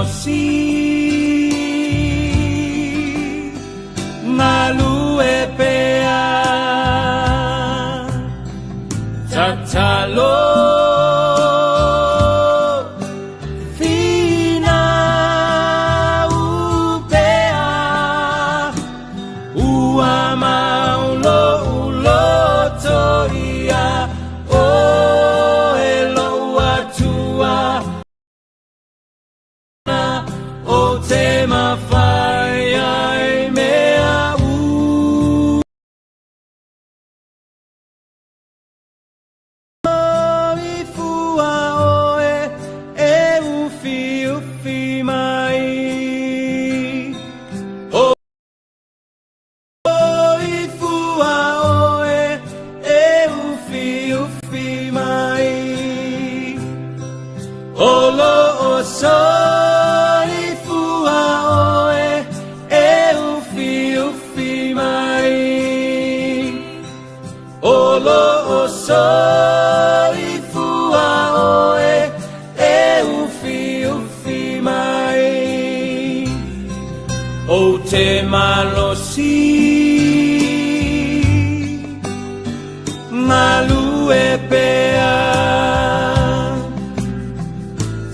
malosi galue pea tatalo finau pea ua mau lo'u loto ia o e lo'u Atua o te mafai ai mea Soifua oe e ufiufi mai Soifua oe e ufiufi mai O lo'o soifua oe e ufiufi mai O lo'o soifua oe e ufiufi mai O te malosi galue pea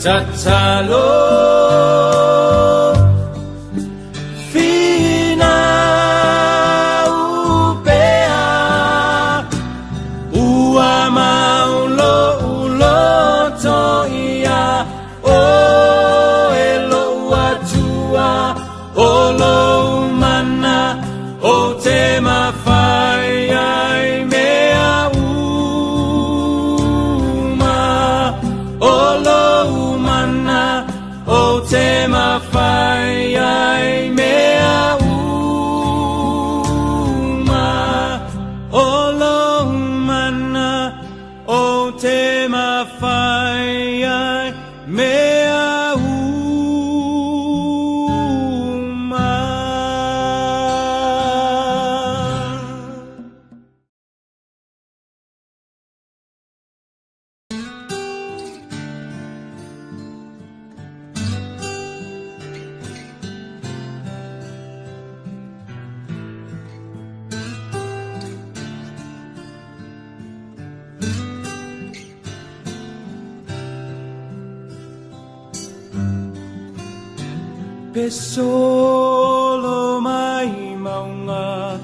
tatalo finau pea ua mau lo'u loto ia o e lo'u Atua o lou mana o te mafai ai mea uma o lou mana o te mafai ai mea uma o lou mana o te mafai ai mea uma. Pe solo mai mauga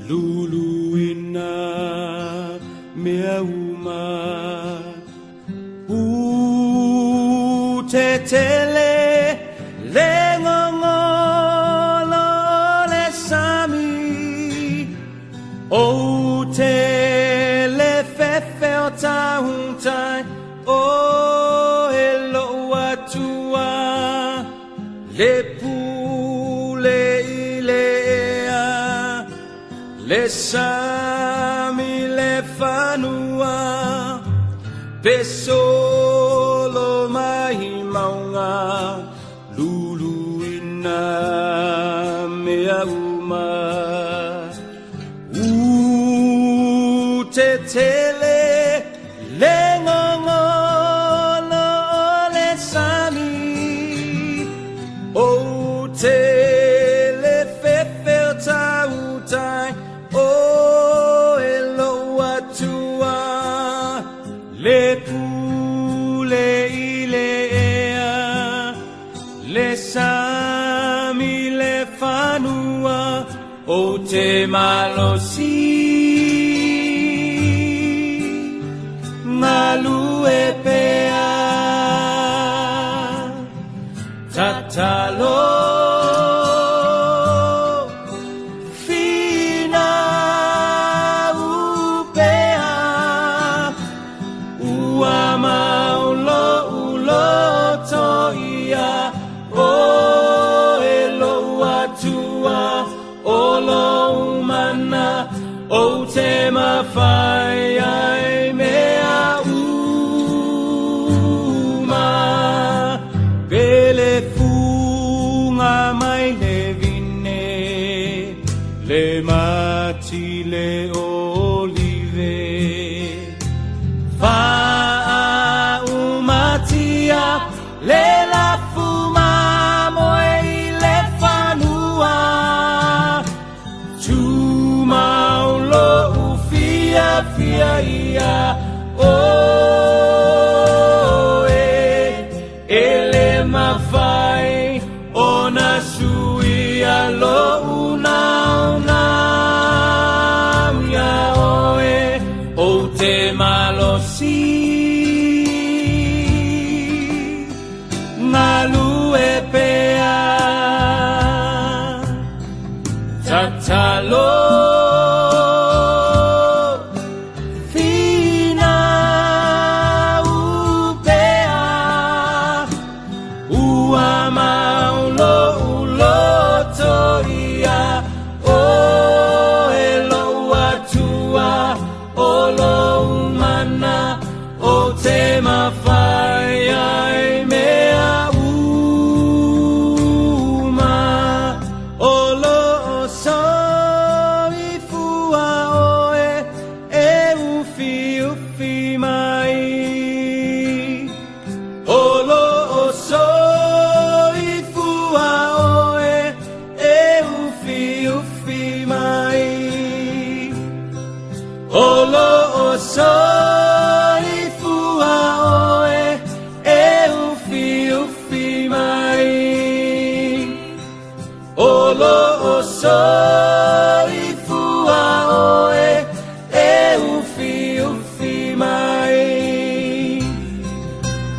luluina mea uma U te tele le gogolo o le sami O te le fefe o tautai o e lo'u Atua le pule i le ea le sami le fanua pe solo mai mauga luluina mea uma U te tele le gogolo o le sami O te le fefe o tautai o e lo'u Atua le pule i le ea le sami le fanua o te malosi galue pea tatalo finau pea ua mau lo'u loto ia o e lo'u Atua o lou mana o te mafai ai mea uma pe le fuga mai le vine le mati le olive faaumatia le lafuma.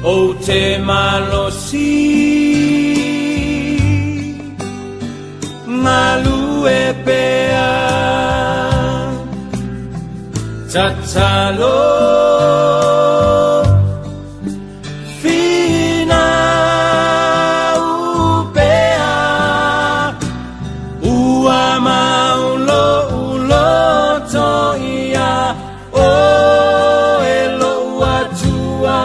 Ou te malosi galue pea tatalo finau pea ua mau lo'u loto ia oe lo'u Atua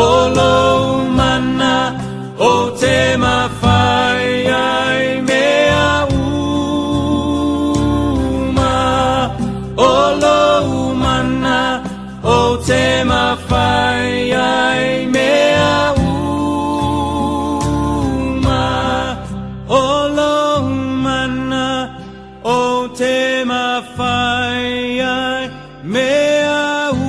o lou mana ou te mafai ai mea uma o lou mana ou te mafai ai mea uma o lou mana ou te mafai ai mea uma.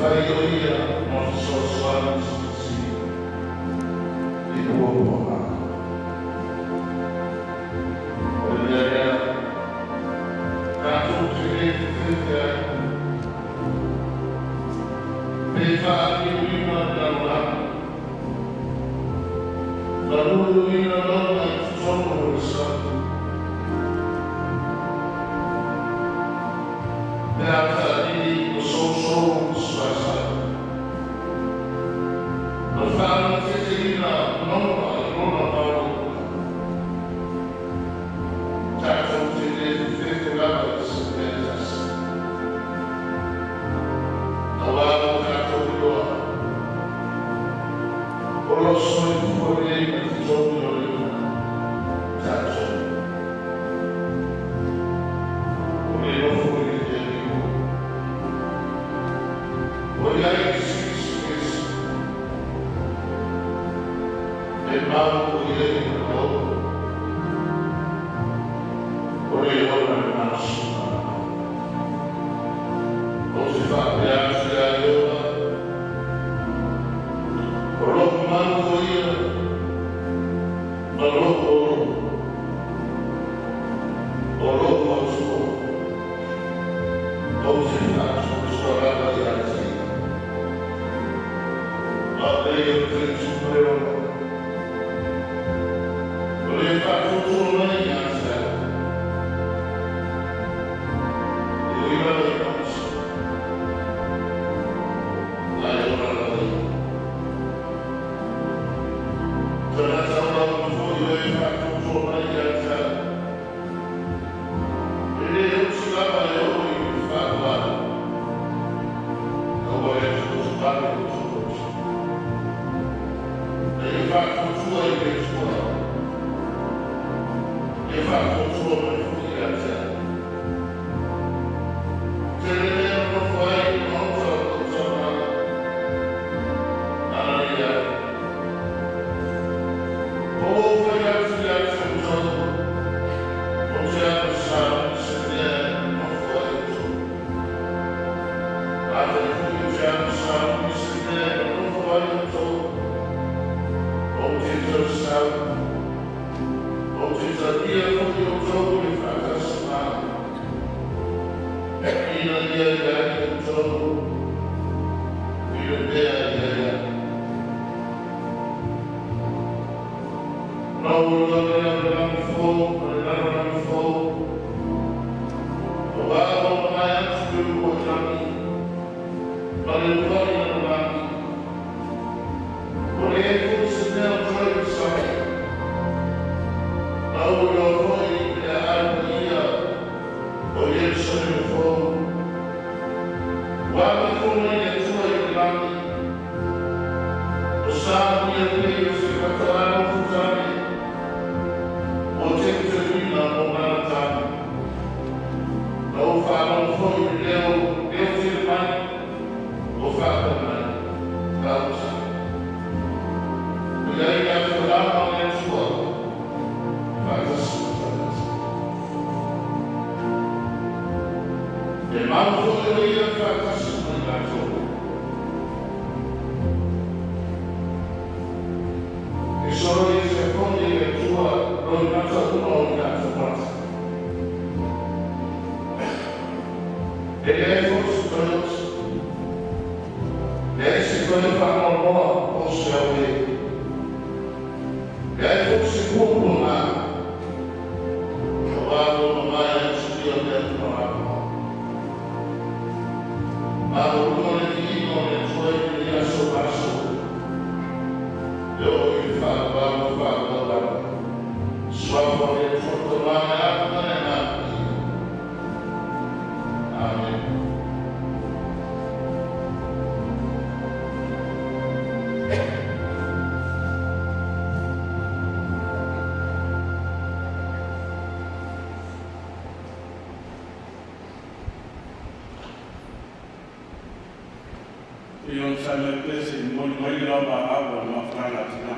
Fai o ia ma fesoasoani silisili i puapuaga. O le mea lea, tatou te lē fefefe ai pe faaliuina le lalolagi ma luluina lona i totonu o le sami pe a taalili ma sousou ma suasai ma le faalateteina lona i lona maualuga. Tatou te lē fefefe lava i se mea e tasi, auā ua tatou iloa o lo o soifua nei ma totogi o le tatou o le nofo i le Alii o i ai le Silisiliese e mau o i ai le maua o le ona le malosi. Ou te faapea atu ia Ieova, o lo'u malu o ia ma lo'u olo, o lo'u Atua, ou te faatuatua lava ia te ia. Ma o lea ou te tupu le ola, o le faatuatua mai ia te au. E ui lava i mauti, ae ola lava ia. Tagata o lau foi o e faatuatua mai ia te au. E lē oti lava e oo i le faaaloalo, aua e tuatuvale o tuoti. A ia faatuatua i le Atua, ia faatuatua mai foi ia te au. Tele mea nofo ai i le maota o lou tama, ana leai. O ou fai atu ia te outou, ou te alu e sauni se mea e nonofo ai outou. Afai foi ou te alu e sauni se mea e nonofo ai outou, ou te toe sau, ou te talia foi outou i le faatasi ma au, ina ia i ai outou i le mea e i ai au. Ona ou iloa lea o le lagi fou ma le lalolagi fou, auā ua mavae atu le uluai lagi ma le uluai lalolagi, ua leai foi se mea o toe i le sami. Na ou iloa foi le aai paia o Ierusalema fou, ua alu ifo mai le Atua i le lagi, o saunia pei o se fataalo tane ua teuteuina mo lana tane. Na ou faalogo foi i le leo leo tele mai o faapea mai, gauta. O i ai le afioaga o le Atua faatasi ma tagata. E mau foi o ia faatasi ma i latou. E soloia foi e le Atua loimata uma o i latou mata. E leai foi se toe oti, leai se toe faanoanoa po o se auē. Leai foi se puapuaga, auā ua mavae atu ia mea uma lava. Maualuga le viiga o le Atua i lenei aso ma aso, e oo i le faavavau ma faavavau lava. Suafa o le Atua Tama, le Alo ma le Agaga Paia. Amen. I onosai mai pea seʻi momoli mai le laulaau a le mafutaga a tinā.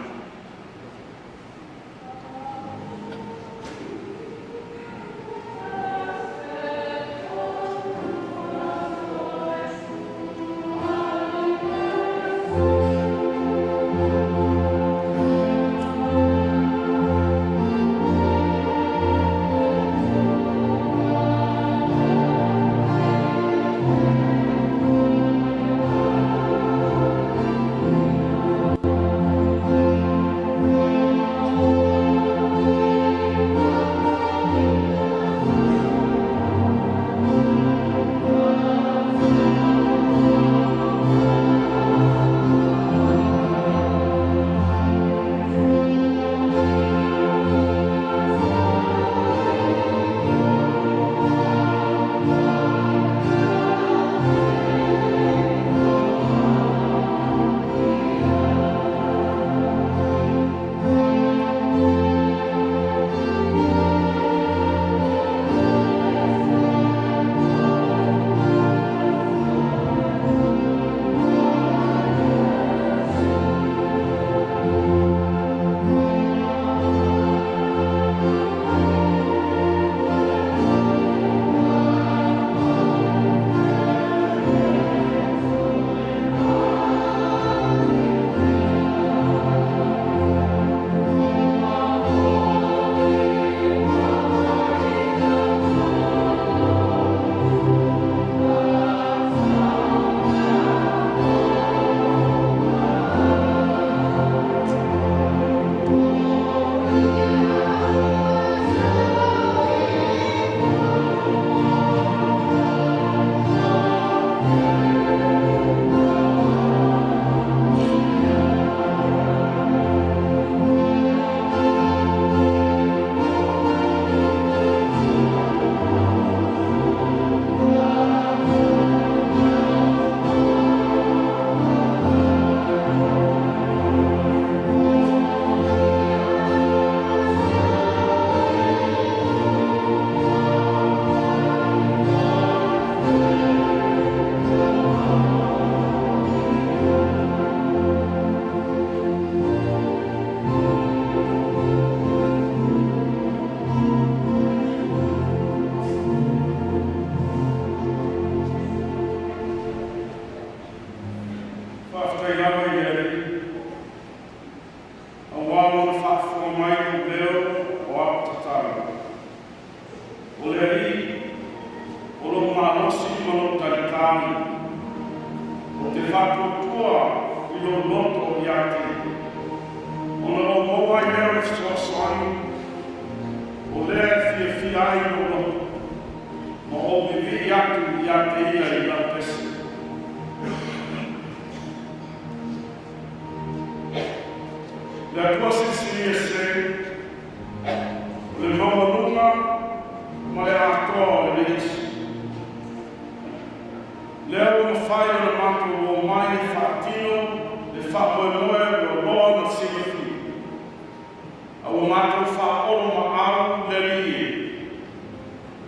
Faafitauli, ou te faatuatua i lou loto ia te ia, ona ou maua ai lea o le fesoasoani, o lea e fiafia ai lou loto, ma ou vivii atu ia te ia i lau pese. Le Atua Silisili Ese, o le maualuga ma le atoa o lenei aso. Lea ua mafai ona matou omai e faatino le faamoemoe ua loa ona silafia, a ua matou faaoloolomaau le Alii e,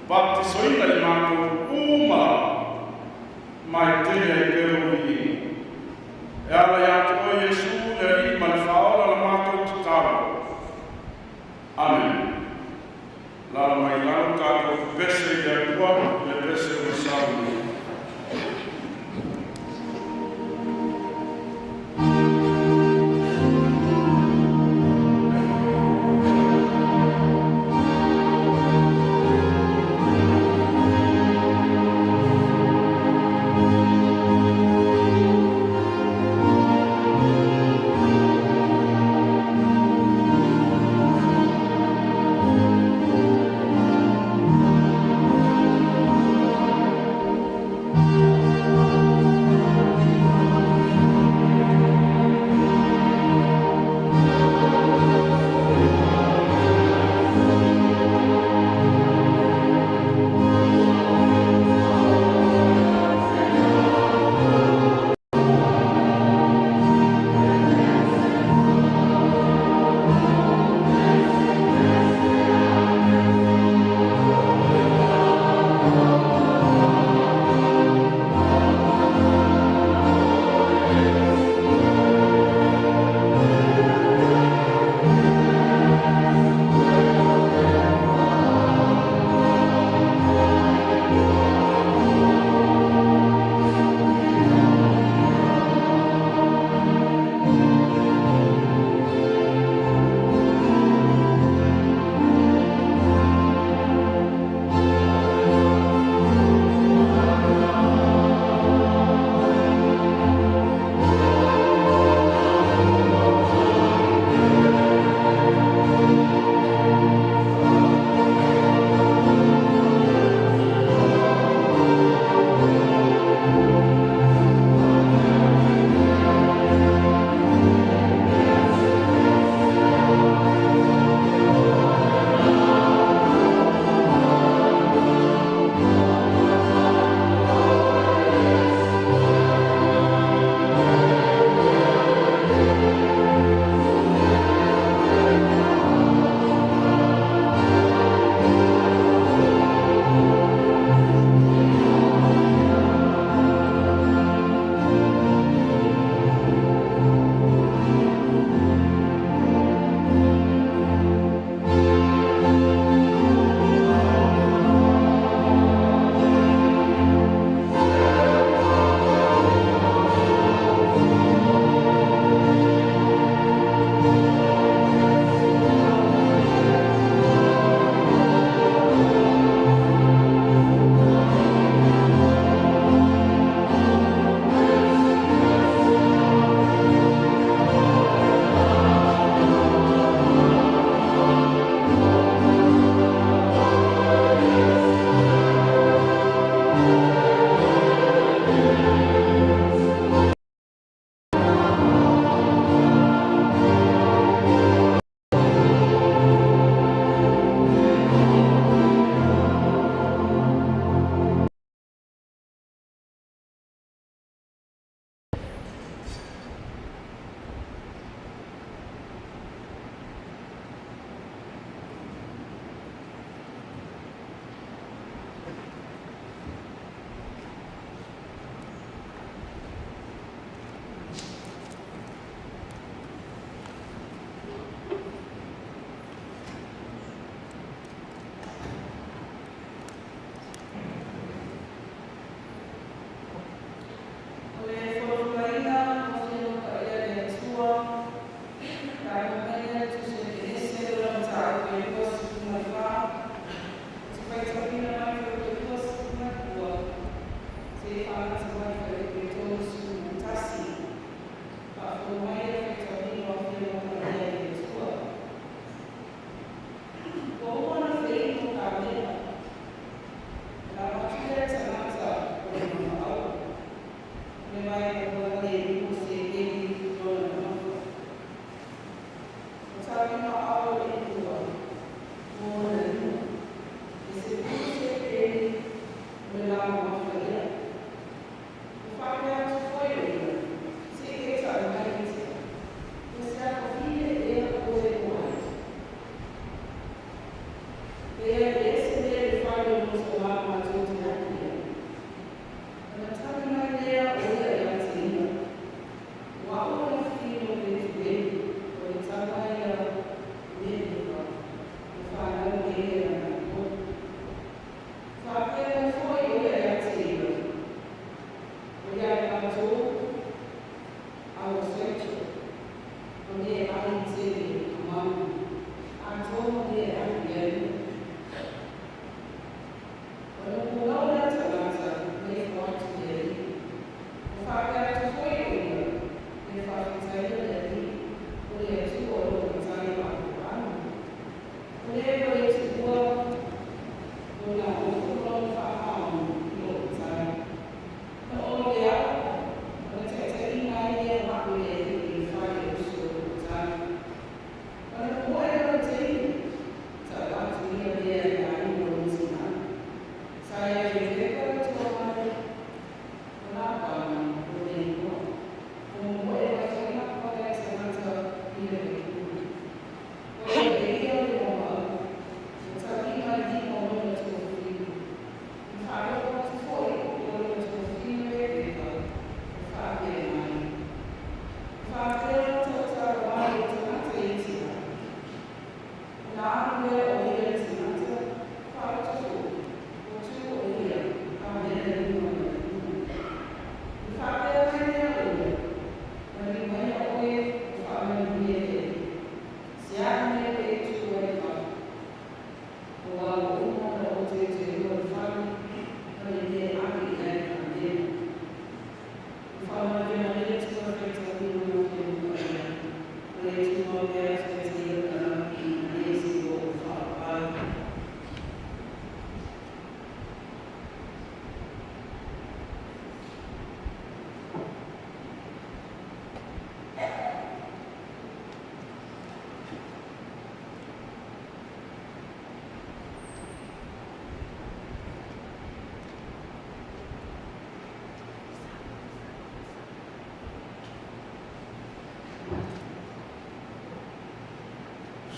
baptisoina i matou uma lava, ma e tele ai pea lou viiga. E ala ia te oe Iesu le Alii ma le Faaola la matou tatalo. Amene. Alaala mai i lalo tatou pepese i le Atua i le pese ua saunia.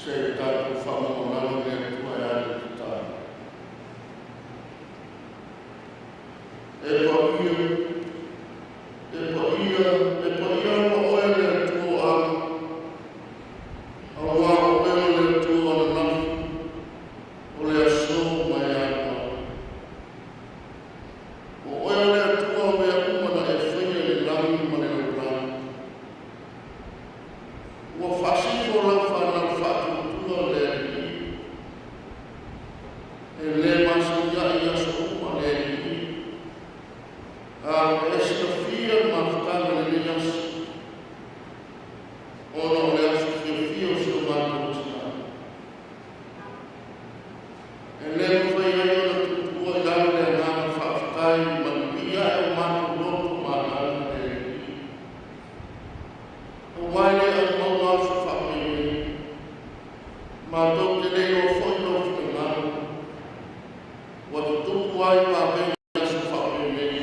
Se tatou whamangamalo le Atua e ale tatau. E paia, e paia, e paia ma oe le Atua ale. Aua o oe o le Atua ananafi, o le aso mai a mau. O oe o le Atua o mea uma na e whaia le lagi ma le laulagi. Ua whaasifo lau whanau whaatuatua le alii. E le masaia i aso uma le alii. A ua e silafia le mafutaga i lenei aso. Ona o le aso fiafia o si o matou tina. E le mafai ai ona tuutuua i lalo le agaga faafetai manuia ae o matou loto ma agaga le alii. Aua e le aumaua aso faapenei. Matou te le iloa foi lou finagalo. Ua tutupu ai vavega i aso faapenei.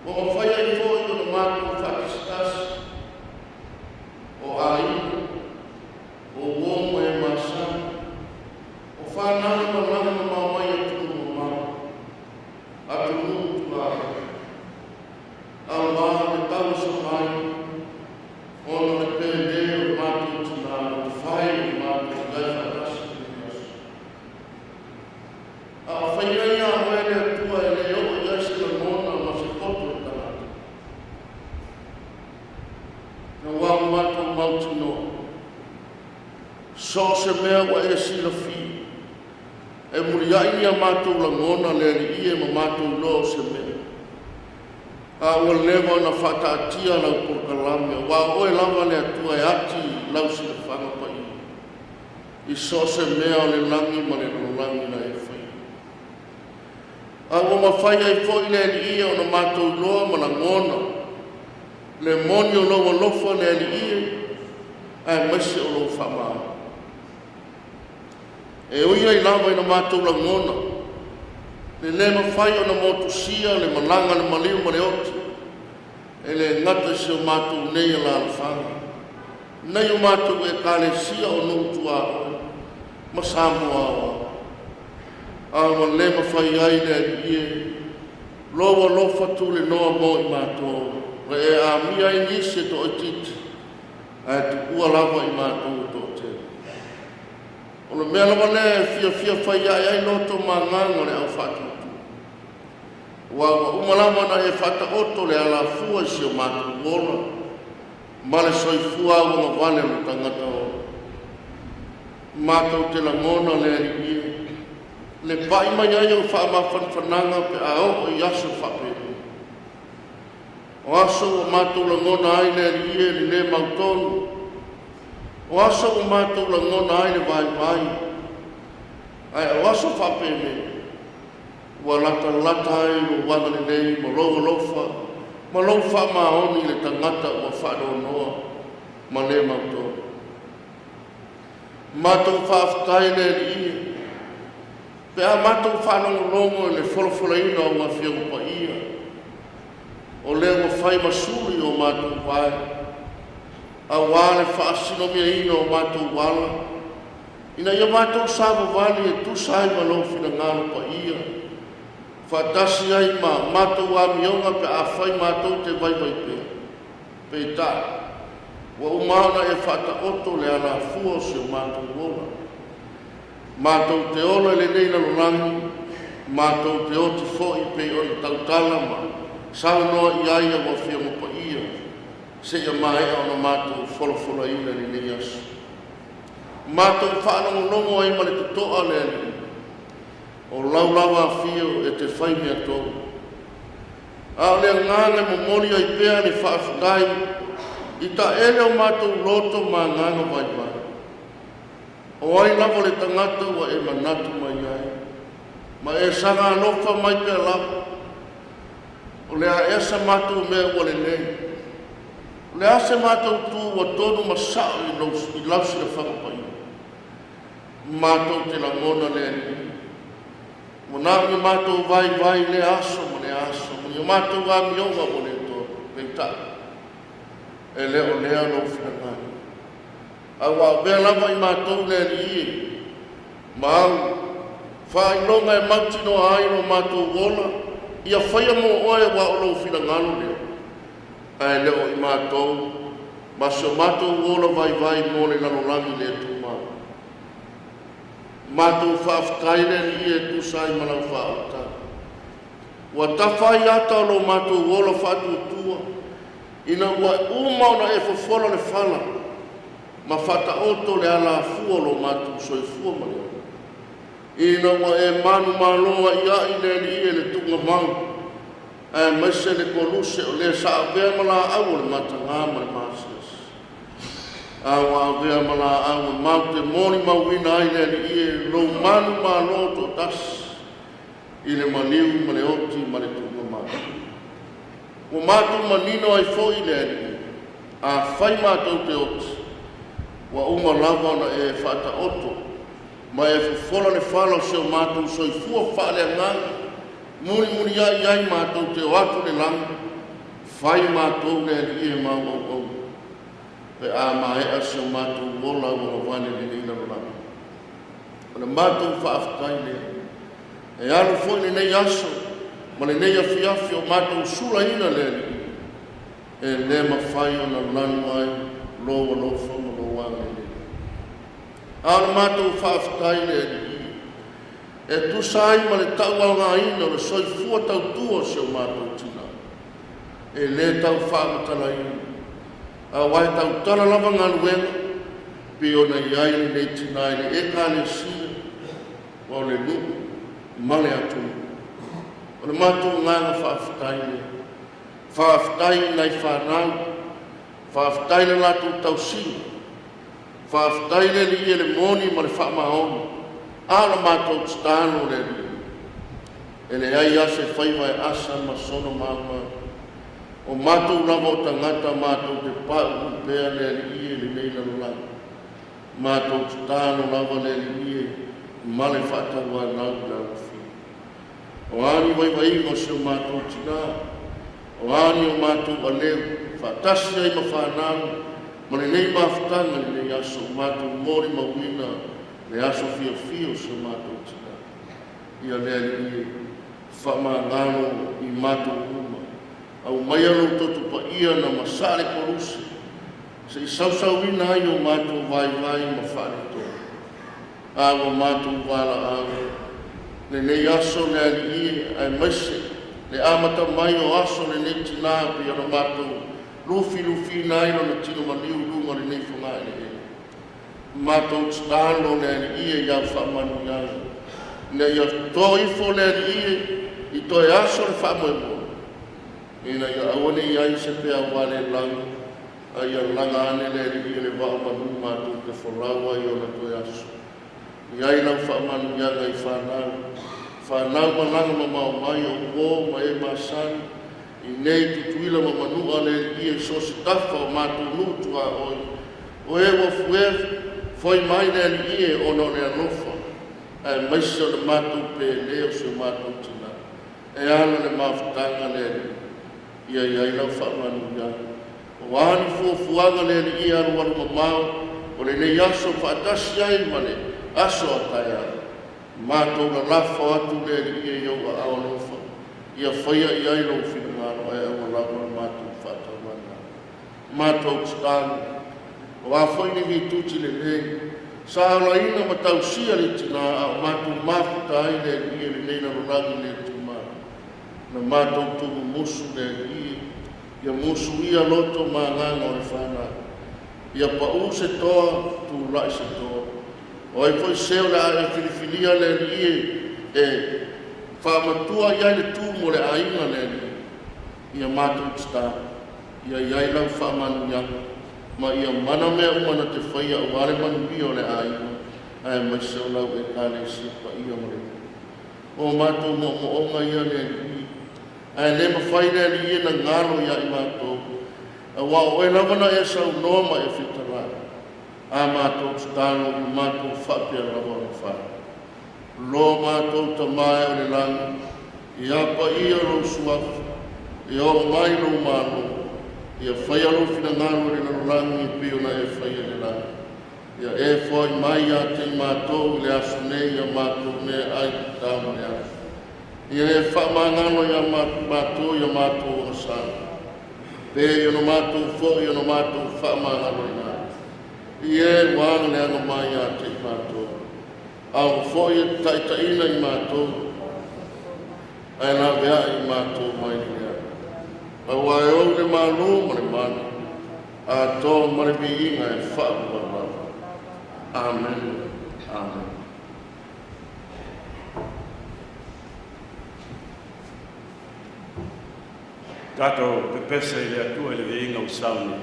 Ua mafai ai foi ona matou faatasitasi o aiga, o uo ma e masani, o whanau e malaga mamao mai atunuu mamao, atunuu tuaoi. Aua le tauasa mai, ona o le pele o le matou tina ma te fai o le matou i ai faatasi i lenei aso. A o faiga ia a oe le Atua e le oo i ai se lagona ma se poto i tagata. Aua ua matou mautinoa, so o se mea ua e silafia, e muliai ni a matou lagona le alii e ma matou iloa o se mea. A ua leva ona faataatia lau polokalame, aua o oe lava le Atua e ati lau silafaga paia i so o se mea o le lagi ma le lalolagi na e faia. A ua mafai ai foi le Alii e ona matou iloa ma lagona le moni o lou alofa le Alii e, aemaise o lou faamaoni. E ui ai lava ina matou lagona le lē mafai ona motusia le malaga a le maliu ma le oti, e le gata i si o matou nei alaalafaga, nai o matou Ekalesia o nuu tuaoi ma Samoa aoao, a ua le mafai ai le Alii e, lou alofa tulenoa mo i matou, ua e amia ai nisi e toaitiiti, ae tuua lava i matou e toatele. O le mea lava lea e fiafia fai ae ai loto ma agaga o le au faatuatua, aua ua uma lava ona e faataoto le alafua i si o matou ola ma le soifua auagavale o le tagata ola. Matou te lagona le Alii e, le pai mai ai o faamafanafanaga pe a oo i aso faapenei. O aso ua matou lagona ai le Alii e le lē mautonu, o aso ua matou lagona ai le vaivai, ae o aso faapenei ua latalata ai lou agalelei ma lou alofa ma lou faamaoni i le tagata ua faanoanoa ma lē mautonu. Matou faafetai le Alii e, pe a matou faalogologo i le folafolaina o ua Afioga Paia, o lea ua fai ma suli o matou vae, auā le faasinomiaina o matou ala, ina ia matou savavali e tusa ai ma lou finagalo paia, faatasi ai ma matou amioga pe afai matou te vaivai pea. Peitai, ua uma ona e faataoto le alafua o si o matou ola. Matou te ola i lenei lalolagi, matou te oti foi pei ona tautala ma saunoa i ai au Afioga Paia, seia maea ona matou folafolaina i lenei aso. Matou faalogologo ai ma le totoa le Alii, o lau lava afio e te fai mea tonu. A o le agaga e momoli ai pea le faafetai i taele o matou loto ma agaga vaivai. O ai lava le tagata ua e manatu mai ai, ma e saga alofa mai pea lava, o le a ea sa matou mea ua lelei, o le a se matou tu ua tonu ma sao i lau silafaga paia. Matou te lagona le Alii, ua na o ni matou vaivai i lea aso ma lea aso, ma ni o matou amioga ua le tonu, peitai, e le o lea lou finagalo. A ua avea lava i matou le Alii e, ma au faailoga e mautinoa ai lo matou ola, ia faia mo oe aua o lou finagalo lea, ae le o i matou ma si o matou ola vaivai mo le lalolagi le tumau. Matou faafetai le Alii e tusa ai ma lau faaolataga. Ua tafa ai ata o lo matou ola faatuatua, ina ua uma ona e fofola le fala ma faataoto le alafua o lo matou soifua ma le ola. Ina ua e manumalo aiai le Alii e le tuugamau, aemaise le koluse o le sa avea ma laau o le mataga ma le masiasi. A ua avea ma laau e matou te molimauina ai le Alii e lou manumalo toatasi i le maliu ma le oti ma le tuugamau. Ua matou manino ai foi le Alii, afai matou te oti, ua uma lava ona e faataoto ma e fofola le fala o si o matou soifua faaleagaga, mulimuliai ai matou te o atu i le lagi, fai matou le Alii e mau auauna, pe a maea si o matou ola auagavale i lenei lalolagi. O le matou faafetai lea. E alu foi lenei aso ma lenei afiafi o matou sulaina le Alii, e le mafai ona lanu ai lou alofa ma lou agalelei. A o le matou faafetai le Alii, e tusa ai ma le tauaogaina o le soifua tautua o si o matou tina, e le tau faamatalaina, aua e tautala lava galuega pei ona i ai lenei tina i le Ekalesia o le nuu ma le atunuu. O le matou agaga faafetai lea. Faafetai i nai fanau, faafetai i le latou tausiga, faafetai le Alii i le moni ma le faamaoni. A o le matou tatalo le Alii, e leai lava se faiva e asa ma sona maumau. O matou lava o tagata matou te pauu pea le Alii i lenei lalolagi. Matou tatalo lava le Alii e ma le faatauanau i le alofia. O a ni vaivaiga o si o matou tina, o a ni o matou aleu, faatasi ai ma fanau ma lenei mafutaga i lenei aso, ua matou molimauina le aso fiafia o si o matou tina. Ia le Alii e, faamagalo i matou uma, aumaia lou toto paia na masaa i le koluse, se i sausauina ai o matou vaivai ma faaletonu. A ua matou valaau lenei aso le Alii e, aemaise le amata mai o aso o lenei tina pei ona matou lufilufiina ai lona tino maliu i luga o lenei fogaeleele. Matou tatalo le Alii e i au faamanuiaga ina ia toto ifo le Alii e i toe aso le faamoemoe, ina ia aua ne i i ai se peau alelagi, a ia laga ane le Alii e le vaa o manu matou te folau ai i ona toe aso. I ai lau faamanuiaga i fanau, fanau malaga mamao mai o uo ma e masani i nei Tutuila ma Manua, le Alii e, i so o se tafa o matou nuu tuaoi, o e ua foi mai le Alii e ona o le alofa aemaise o le matou pele o si o matou tina. E ala le mafutaga le Alii, ia i ai lau faamanuiaga. O a ni fuafuaga le Alii e alualu mamao o lenei aso faatasi ai ma le aso a taeao, matou lalafo atu le Alii e i ou aao alofa, ia faia i ai lou finagalo ae aua lava le matou faatauanau. Matou tatalo, o a foi ni lituti lelei sa olaina ma tausia le tina a o matou mafuta ai le Alii i lenei lalolagi le tumau, na matou tuumumusu le Alii, ia musuia loto ma agaga o le fanau, ia pau se toa, tulai se toa. O ai foi se o le a e filifilia le Alii e faamatua i ai le tu mo le aiga le Alii, ia matou tatalo, ia i ai lau faamanuiaga, ma ia mana mea uma na te faia aua le manuia o le aiga, aemaise o lau Ekalesia paia ma le nuu. O matou moomooga ia le Alii, ae le mafai le Alii e na galo ia i matou, aua o Oe lava na e saunoa ma e fetalai, a matou tatalo ua matou faapea lava ona fai. Lo matou Tama e o le lagi, ia paia lou suafa, ia oo mai lou malo, ia faia lou finagalo i le lalolagi e pei ona e faia i le lagi. Ia e foai mai ia te i matou i le aso nei a matou meaai tatau mo le aso. Ia e faamagalo ia matou i a matou ogasami, pei ona matou foi ona matou faamagaloina atu i e ua agaleaga mai ia te i matou. Aua foi e te taitaiina i matou, ae laveai i matou mai le leai. Aua e ou le Malo ma le mana, atoa ma le viiga e faavavau lava. Amen. Amen. Tatou pepese i le Atua i le viiga ua sauni.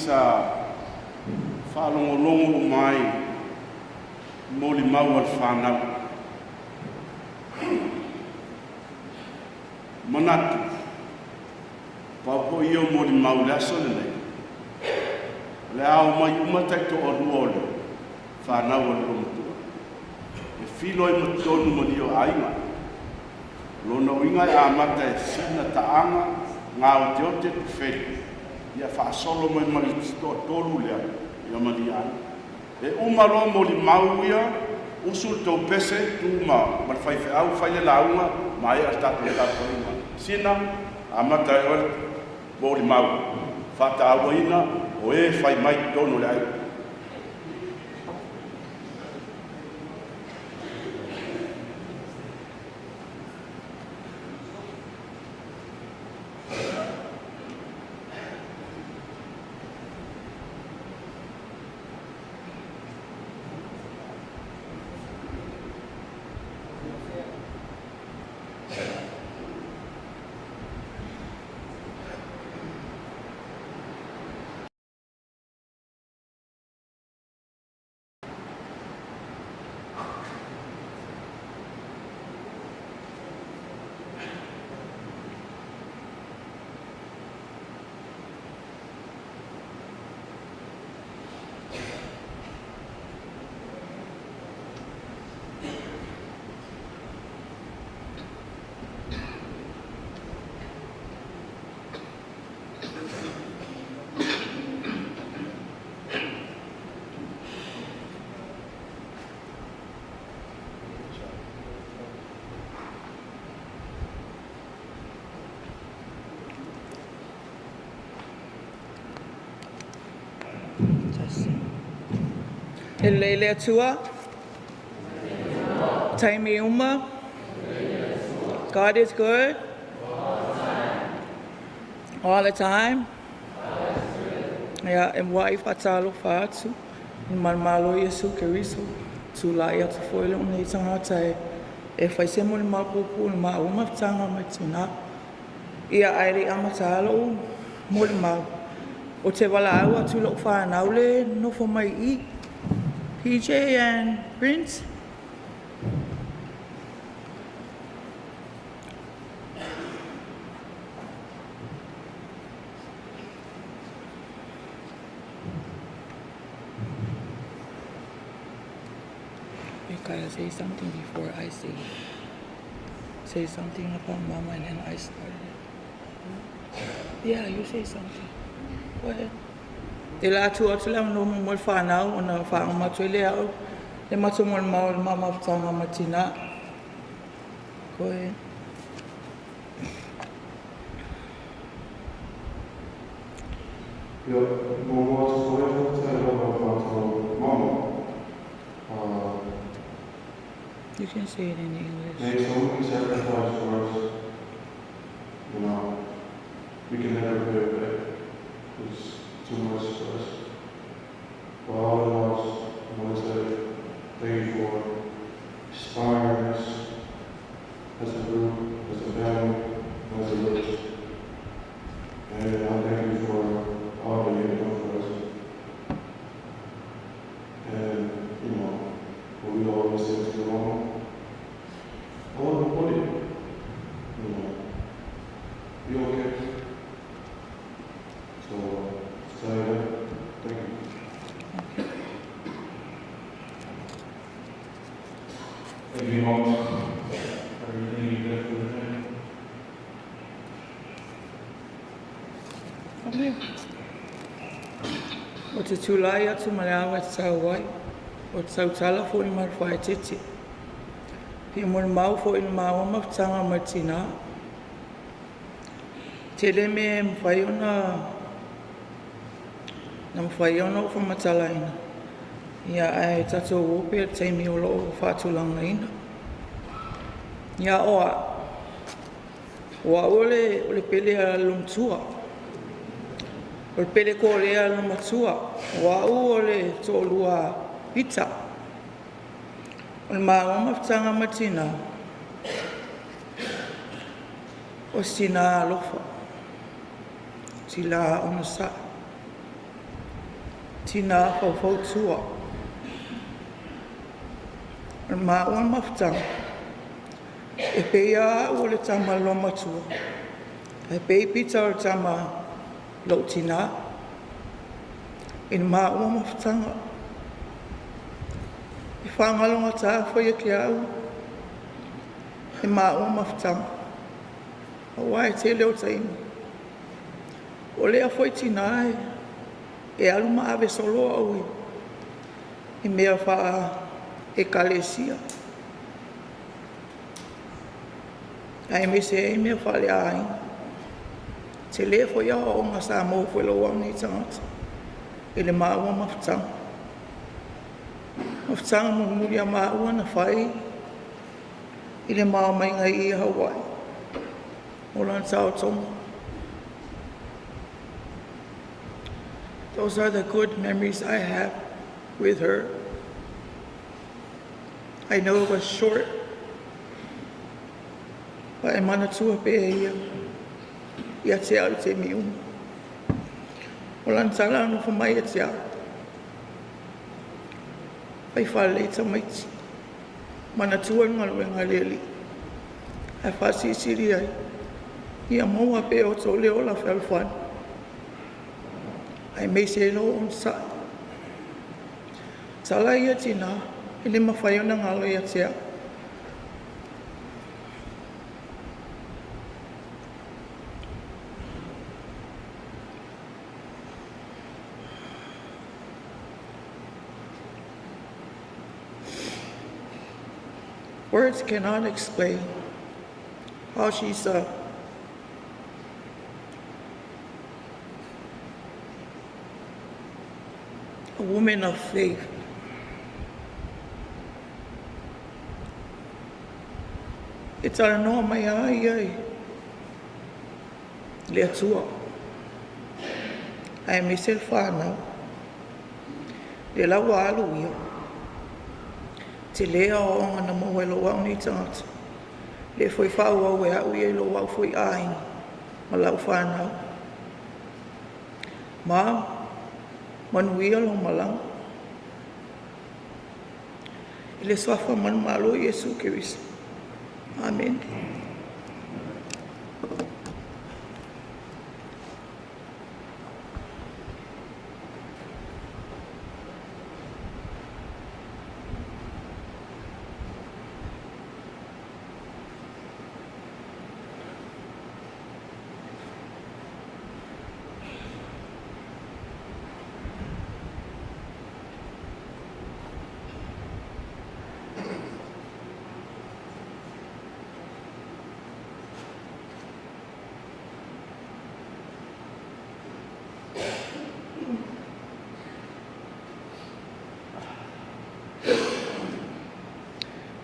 Sa faalogologo uma ai i molimau a le fanau. Manatu, pau foi ia o molimau i le aso lenei, o le a omai uma taitoalua o le fanau a le olomatua e filo ai ma totonu ma le o aiga. O lona uiga e amata e Sina Taaga Gaoteote Pefeli, ia faasolo mai ma le toatolu lea ia Mali'aga. E uma loa molimau ia, usu le tou pese, tu ma le faifeau fai le lauga, maea le tatou tapuaiga. Sina, amata e oe le molimau faatauaina o e fai mai i totonu o le aiga. E lelei le Atua? Taimi uma? God is good? All the time? Ia, e muai faatalofa atu i le manumalo o Iesu Keriso. Tulai atu foi lou nei tagata e fai se molimau puupuu i le maua mafutaga mai tina. Ia, ae le i amata lou molimau, ou te valaau atu i lau fanau le nofo mai i i. PJ and Prince. You gotta say something before I say. Say something about Mama and then I started it. Yeah, you say something. Go ahead. Te la atu atu le no mo le whanau o na whaanga matua le au. Le matua mo le mau le mama whatanga matina. Go ahead. Ia, muamua atu foi faafetai lava i le matou mama. You can say it in English. Made so many sacrifices for us. We can never pay it back. It's too much for us. But all in all, I want to say thank you for inspiring us as a group, as a family, as a village. And I thank you for all that you've done for us. And, what we always say to your mama, I love you, buddy. Be okay. So, just tell you that. Thank you. Thank you, Mom, for everything you did for the family. Come here. O te tulai atu ma le ava e tatau ai. O te tautala foi ma le faaeteete. Fia molimau foi i le maua mafutaga mai tina. Tele mea e mafai ona na mafai ona ou faamatalaina. Ia ae tatou o pea le taimi o loo faatulagaina. Ia oa, o au o le pele a le matua. O le pele kōlea a le matua. O au o le toalua Pita. O le maua mafutaga mai tina. O sina alofa. Tila ona saa. Tinā faufautua. O le maua mafutaga, e pei a au o le tama olomatua, ae pei Pita o le tama lou tinā. I le maua mafutaga. E whangalonga tā foi e te au, e maua mafutaga. Aua e tele o taimi. O lea foi tinā e, e alu ma ave solo au i, i mea wha e kalesia. Ae me se e mea wha le ai. Te lea foi au o ngā sa mō foi lo au nei tangata. I le maua mafutaga. Mafutaga mulimuli a maua na fai i le mao mai ngai i Hawaii. O lana taotoga. Those are the good memories I have with her. I know it was short, but e manatua pea ia ia te au i taimi uma. O lana tala nofo mai ia te au. Fai faalelei tamaiti. Manatua le galuega a le Alii. Ae faasilisili ai. Ia maua pea o outou le ola fealofani. Aemaise ai lou onosai. Tala ia tinā, e le mafai ona galo ia te au. Words cannot explain how she's a woman of faith. E talanoa mai a ia i le Atua. Aemaise le whānau. Le la ua alu ia. Te lea o onga na maua e lou au nei tagata. Le foi faaauau e au ia i lou au foi aiga ma lau whānau. Ma, manuia lou malaga. I le suafa manumalo Iesu Keriso. Amen.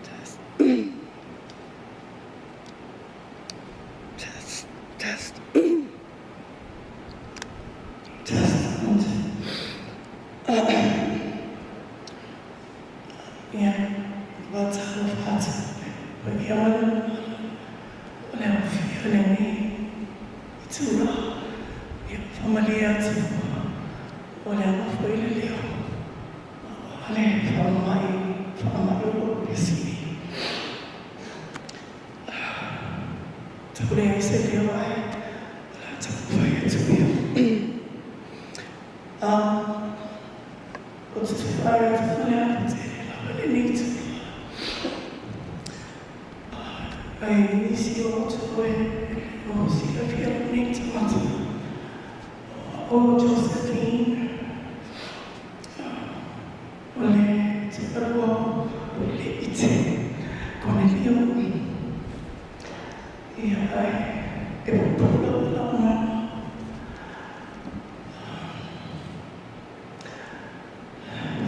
Test. Test. Test. Test. Ia, faatalofa atu i le paia ma le mamalu o le aofia o lenei itula. Ia, faamalie atu ua leaga foi le leo aua le faamai faamai o lou pesi. Tau leai se leo ae o le a taumafai atu ia. Ou te tulai atu ma le ava tele lava i lenei itula. Ae nisi o outou e le o silafia lenei tagata. O Josephine, o le tualua o le ite Konelio. Ia, ae e pupuu lava lau mama.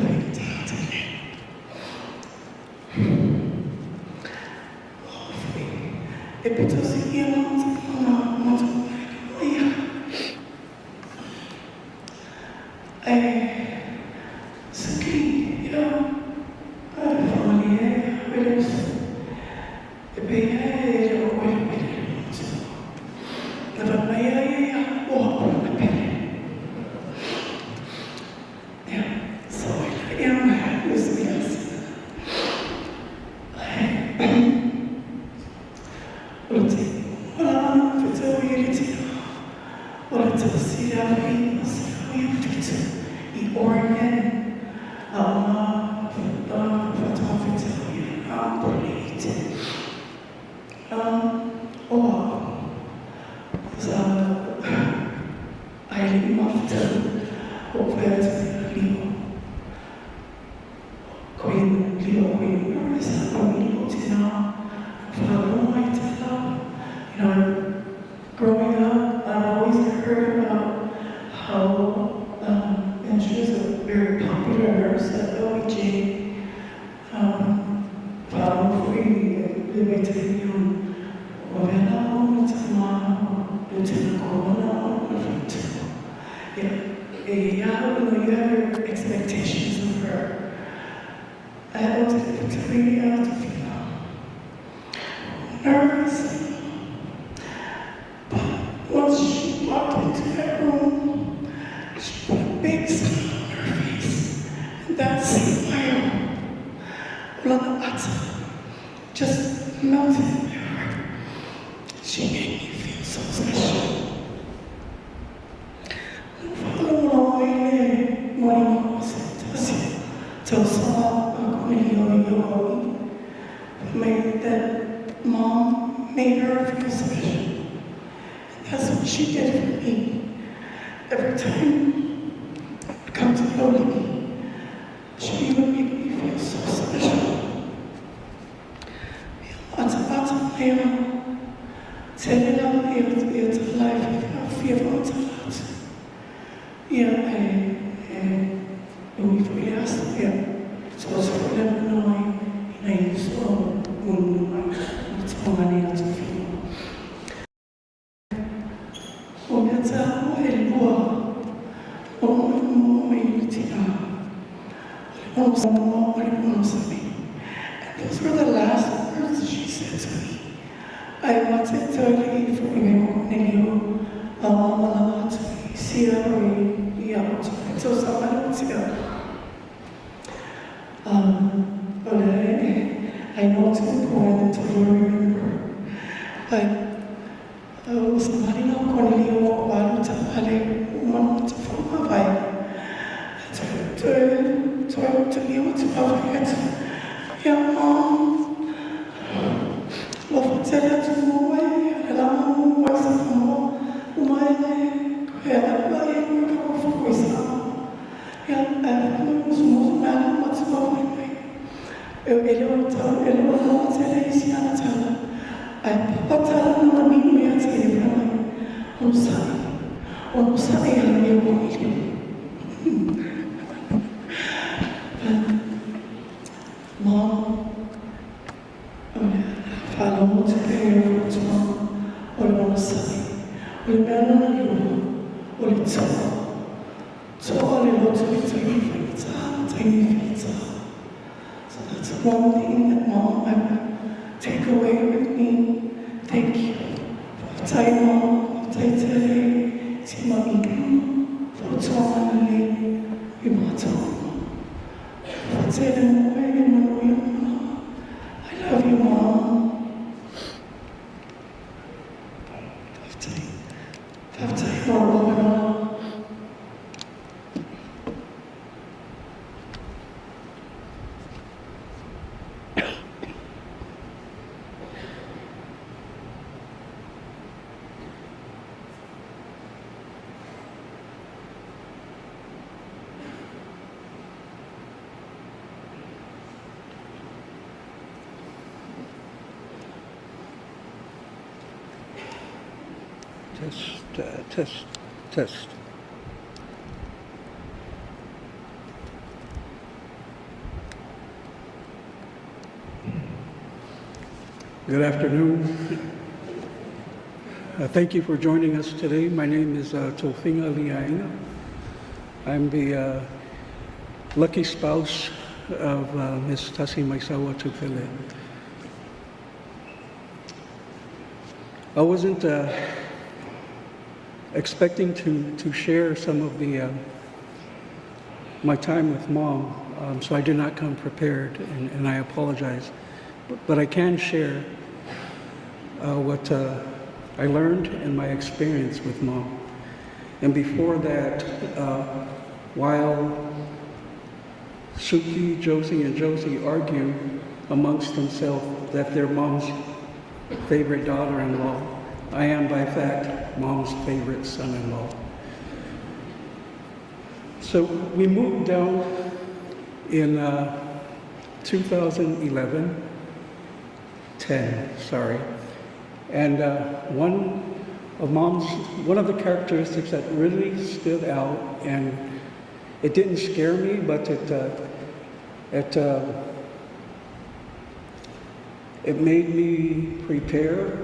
Faigata tele. Ua foi e pito sili ia na mataupu ia. Ae saki ia ae faamalie ai le uso. E pei ai e le o uele uele le motu. Na fai mai ai ia ua pule pele. O le taimi uma lava na ou fetaui ai le tinā, o le 1997 i Oregon, a o lā faatoa fetaui ai ma Polite. O au, sa ae le i mafuta, ua ou fai atu ia Leo, Queen Leo Queen Marissa o i lou tinā, faalogo i tala. Growing up, I've always heard about how, and she was a very popular nurse at LBJ. Faalogo foi le vaitaimi o vela o le tama le tena korona o le fatu. Yeah, you have your expectations of her. Ae ou te le fetaui ia Tofilau. Nervous. But once she walked into that room, she put a big smile on her face. And that smile, o lana ata, just melted my heart. She made me feel so special. Faalogologo ai le molimau a se tasi tausaga a Konelio i Hawaii. Made that mom made her feel special. And that's what she did for me. Every time I would come to Laulii, she would make me feel so special. Ata ata mea, tele lava ia ia tala e fia faamatala atu. Ia e ui foi le aso, ia, so se foi le avanoa i nai uso o unu mai i toga nei a Tofilau. O mea taua e lua, o mo mai i le tinā. O le onosai o le onosai. And those were the last words she said to me. Ae mate tau foi mai ma Konelio a o malama atu i sia o i ia o te tausaga le tia. But I know it's important to remember. But o savali na Konelio o alu taavale uma na te faamavae. Toe toe te lio te vaavaai atu. Ia mom, alofa tele atu mo oe, le lama mo oe sa mo. Uma e le koe ala ua e mo ka o foko i sa. Ia, e whakamusu musu mea la ma te vaavaai mai. E le o tau, e le o loa tele i si ana tala. Ae papa tala na manino ia te e whanai. Ono sa'i. Ono sa'i ala e o ili. But, mom, o le faalogo atu pea i lou fautuaga, o le onosai. O le mea lona lua, o le toa. Toa le loto i taimi faigata, taimi fita. So that's one thing that mom I would take away with me. Thank you. Faafetai mom, faafetai tele, ti mami. Fautuaga lelei i matou. Alofa tele mo oe e manuia malama. I love you, mom. Faafetai. Faafetai mo lou avanoa. Test, test, test. Good afternoon. Thank you for joining us today. My name is Tofinga Liaina. I'm the lucky spouse of Ms. Tasi Maisawa Tufele. I wasn't expecting to share some of my time with Mom, so I did not come prepared, and I apologize. But I can share what I learned and my experience with Mom. And before that, while Suki, Josie, and Josie argue amongst themselves that they're Mom's favorite daughter-in-law, I am by fact Mom's favorite son-in-law. So we moved down in 2011, 10, sorry. And one of the characteristics that really stood out, and it didn't scare me, but it made me prepare,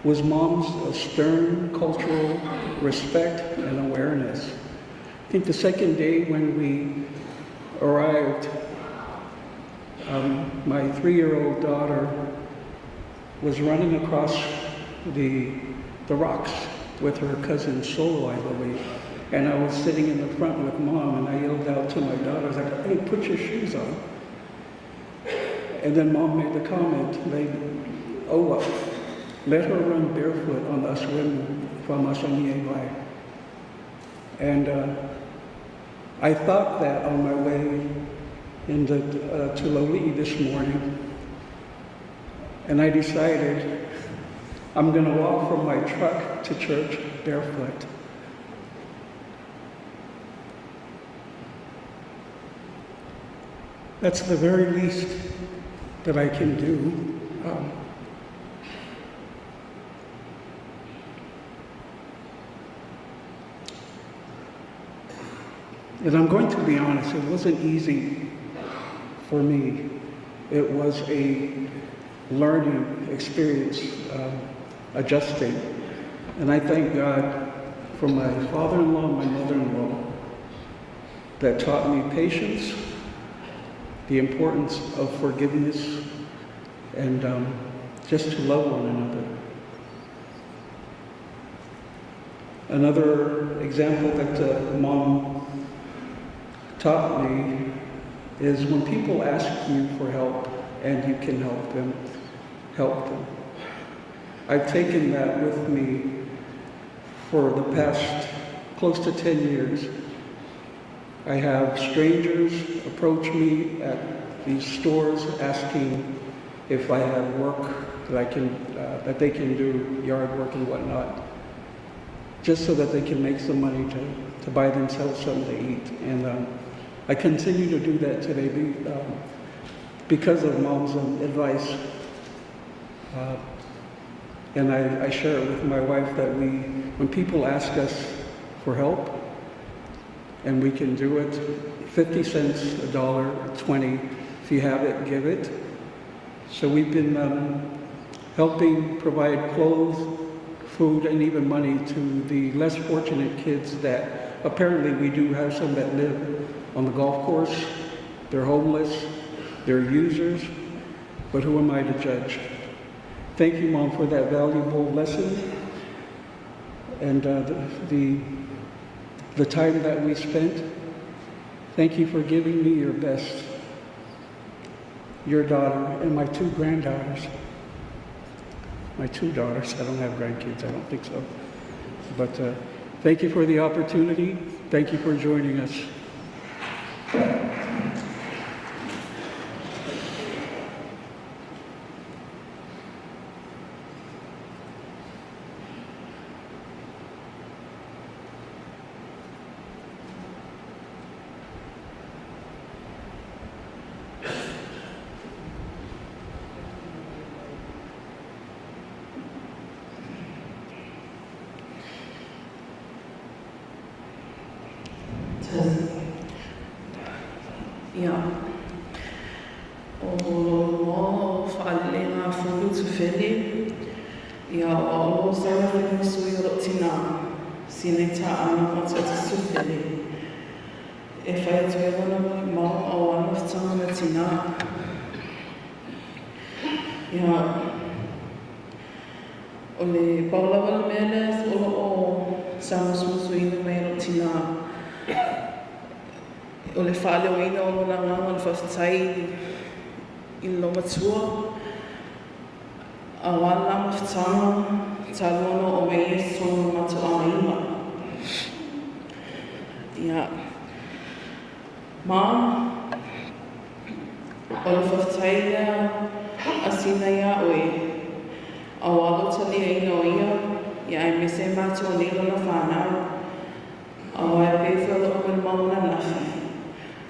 was Mom's stern cultural respect and awareness. I think the second day when we arrived, my 3-year-old daughter was running across the rocks with her cousin Solo, I believe. And I was sitting in the front with Mom, and I yelled out to my daughter, I was like, hey, put your shoes on. And then Mom made the comment, let her run barefoot on the swim from Asaniewai. And I thought that on my way to Laulii this morning. And I decided I'm going to walk from my truck to church barefoot. That's the very least that I can do. And I'm going to be honest, it wasn't easy for me. It was a learning experience, adjusting. And I thank God for my father-in-law and my mother-in-law that taught me patience, the importance of forgiveness, and just to love one another. Another example that Mom taught me is when people ask you for help and you can help them, help them. I've taken that with me for the past close to 10 years. I have strangers approach me at these stores asking if I have work that that they can do, yard work and whatnot, just so that they can make some money to buy themselves something to eat. And I continue to do that today because of Mom's advice. And I share it with my wife that when people ask us for help, and we can do it, 50 cents, $1, 20, if you have it, give it. So we've been helping provide clothes, food, and even money to the less fortunate kids that apparently we do have some that live on the golf course. They're homeless, they're users, but who am I to judge? Thank you, Mom, for that valuable lesson and the time that we spent. Thank you for giving me your best, your daughter, and my two granddaughters. My two daughters, I don't have grandkids, I don't think so. But thank you for the opportunity. Thank you for joining us. Ia. O lo whaalelenga fulu tufele. Ia o lo sawa whenua sui o tina. Sine ta ana whata tufele. E whai atu e wana mau au ana whitanga na tina. Ia. O le paulawa le mea lea o lo o sa musumusu ina mai lo tina. O le whaaleo ina o lona nganga le whawhitai i le laumatua, auā le la mafutaga talu ona oo mai ia i totonu o le matou aiga. Ia, ma o le faafetai lea a Sina iā oe, auā lou taliaina o ia, ia aemaise matou nei lona fanau, auā e pei foi o lo'u molimau ananafi,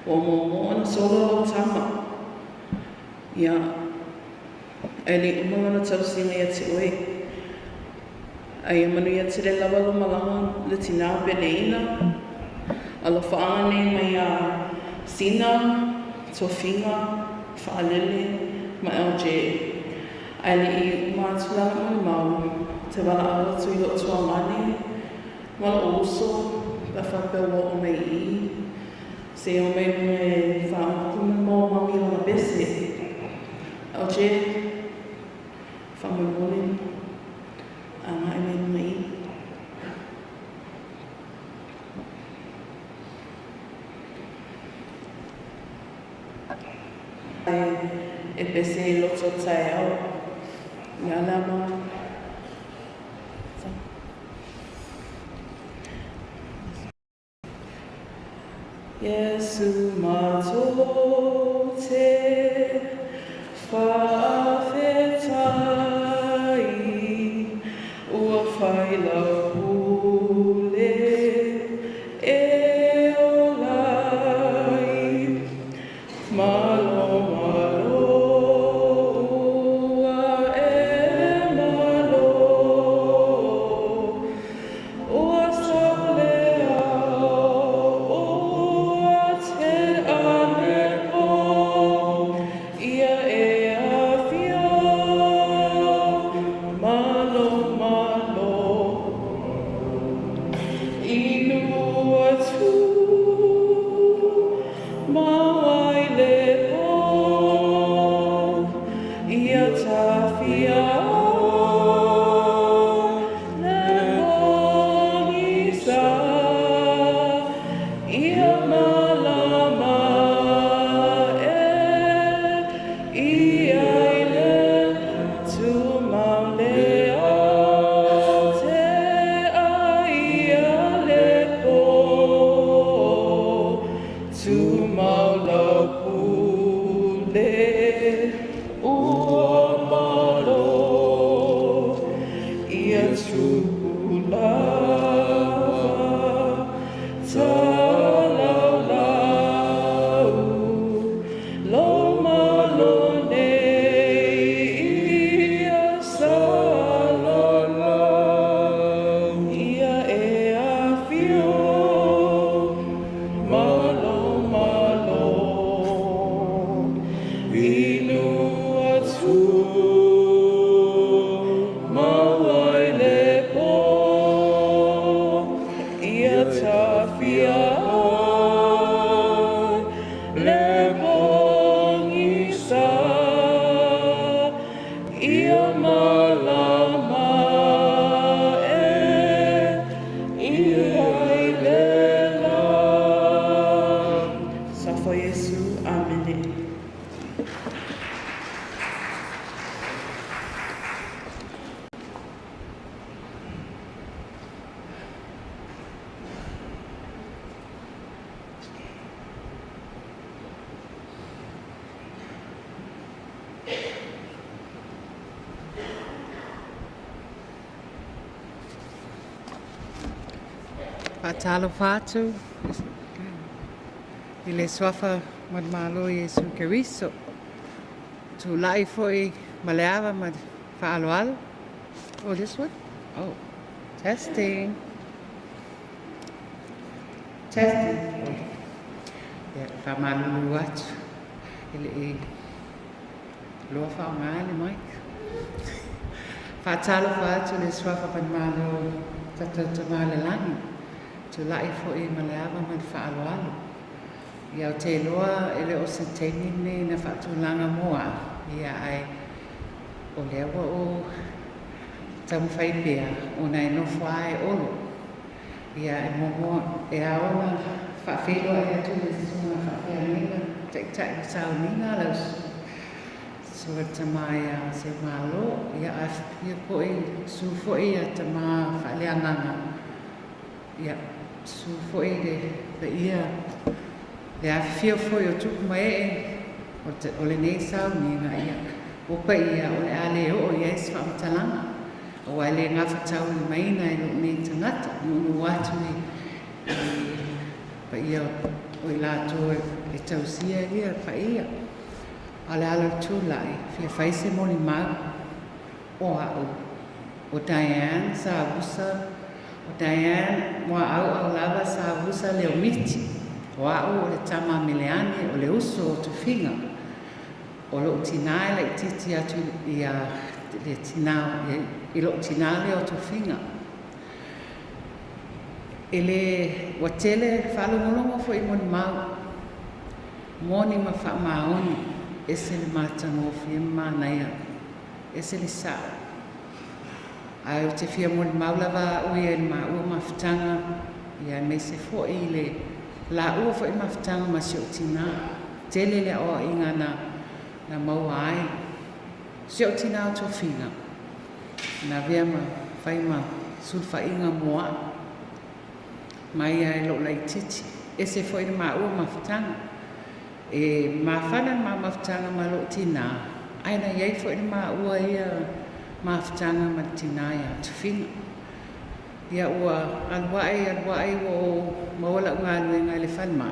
ua muamua ona sola lou tama, ia, ae le i uma lona tausiga ia te oe. Ae ia manuia tele lava lou malaga le tinā peleina, alofaaga nei mai iā Sina, Tofiga, Faalele ma LJ. Ae le i uma atu le ala molimau, ou te valaau atu i lou tuagane ma lou uso pe a faapea ua oo mai i i, se i omai i luga e faauluku molimau a mami i lana pese. LJ, faamolemole, agai mai i luga i i. E pese i loto taeao. Ia lea ma. Iesu matou te faafetai, ua fai lau pule e ola ai. Malo, malo, ua e malo, ua sau le ao, ua tea le pō, ia e afio, malo, malo. Inu atu, mau ai le pō, ia tawhia le pōgisa, ia malama e ia i le tumau le ao te ai le pō, tumau lau pule ua malo, ia tupu lava talaulau, lo malo nei ia salalau, ia e afio, malo, malo. Inu atu, mau ai le pō, ia tawhia ai le pōgisa, ia malama e ia i le la. Safa Iesu, Amene. Faatalofa atu i le suafa manumalo Iesu Keriso. Tula'i foi ma le ava ma le faaaloalo. Oh, this one? Oh, testing. Testing. Ia, faamalulu atu e le i loa faaaoga le mic. Faatalofa atu i le suafa manumalo tatou Tama i le Lagi. Tula'i foi ma le ava ma le faaaloalo. Ia, ou te iloa e le o se taimi lenei na faatulaga mo au, ia ae o lea ua ou taumafai pea ona e nofo lava e Olo. Ia, e muamua e ao ona faafeiloai atu i le susuga faafeagaiga taitai o sauniga lau susuga. Susuga le tamā ia Seumalo, ia afifio foi, susu foi ia tamā faaleagaga, ia susu foi le paia, le afifio foi o tupu ma ee o lenei sauniga, ia ua paia o le a le oo i ai se faamatalaga, auā e le gafataulimaina e lou nei tagata, nuunuu atu i paia o i latou e tausia ia paia. A o le ala o le tulai, fia fai se molimau o a'u o Diane Savusa, o Diane Muaauau lava Savusa Leomiti. O a'u o le tama a Meleane, o le uso o Tofiga. O lo'u tinā e laʻitiiti atu ia le tinā i lo'u tinā lea o Tofiga. E lē ua tele faalogologo foi molimau moni ma faamaoni, ese le matagofie ma manaia, ese le sa'o. Ae ou te fia molimau lava a'u ia i le maua mafutaga, ia aemaise foi i le laua foi mafutaga ma si o'u tinā. Tele le aoa'iga na maua ai si o'u tinā o Tofiga, na avea ma fai ma sulufa'iga mo a'u mai ia e lo'u laitiiti. Ese foi le maua mafutaga e mafana le ma mafutaga ma lo'u tinā, ae na iai foi le maua ia mafutaga ma le tinā iā Tofiga. Ia ua alu aʻe alu aʻe ua ou maua la'u galuega i le falemai,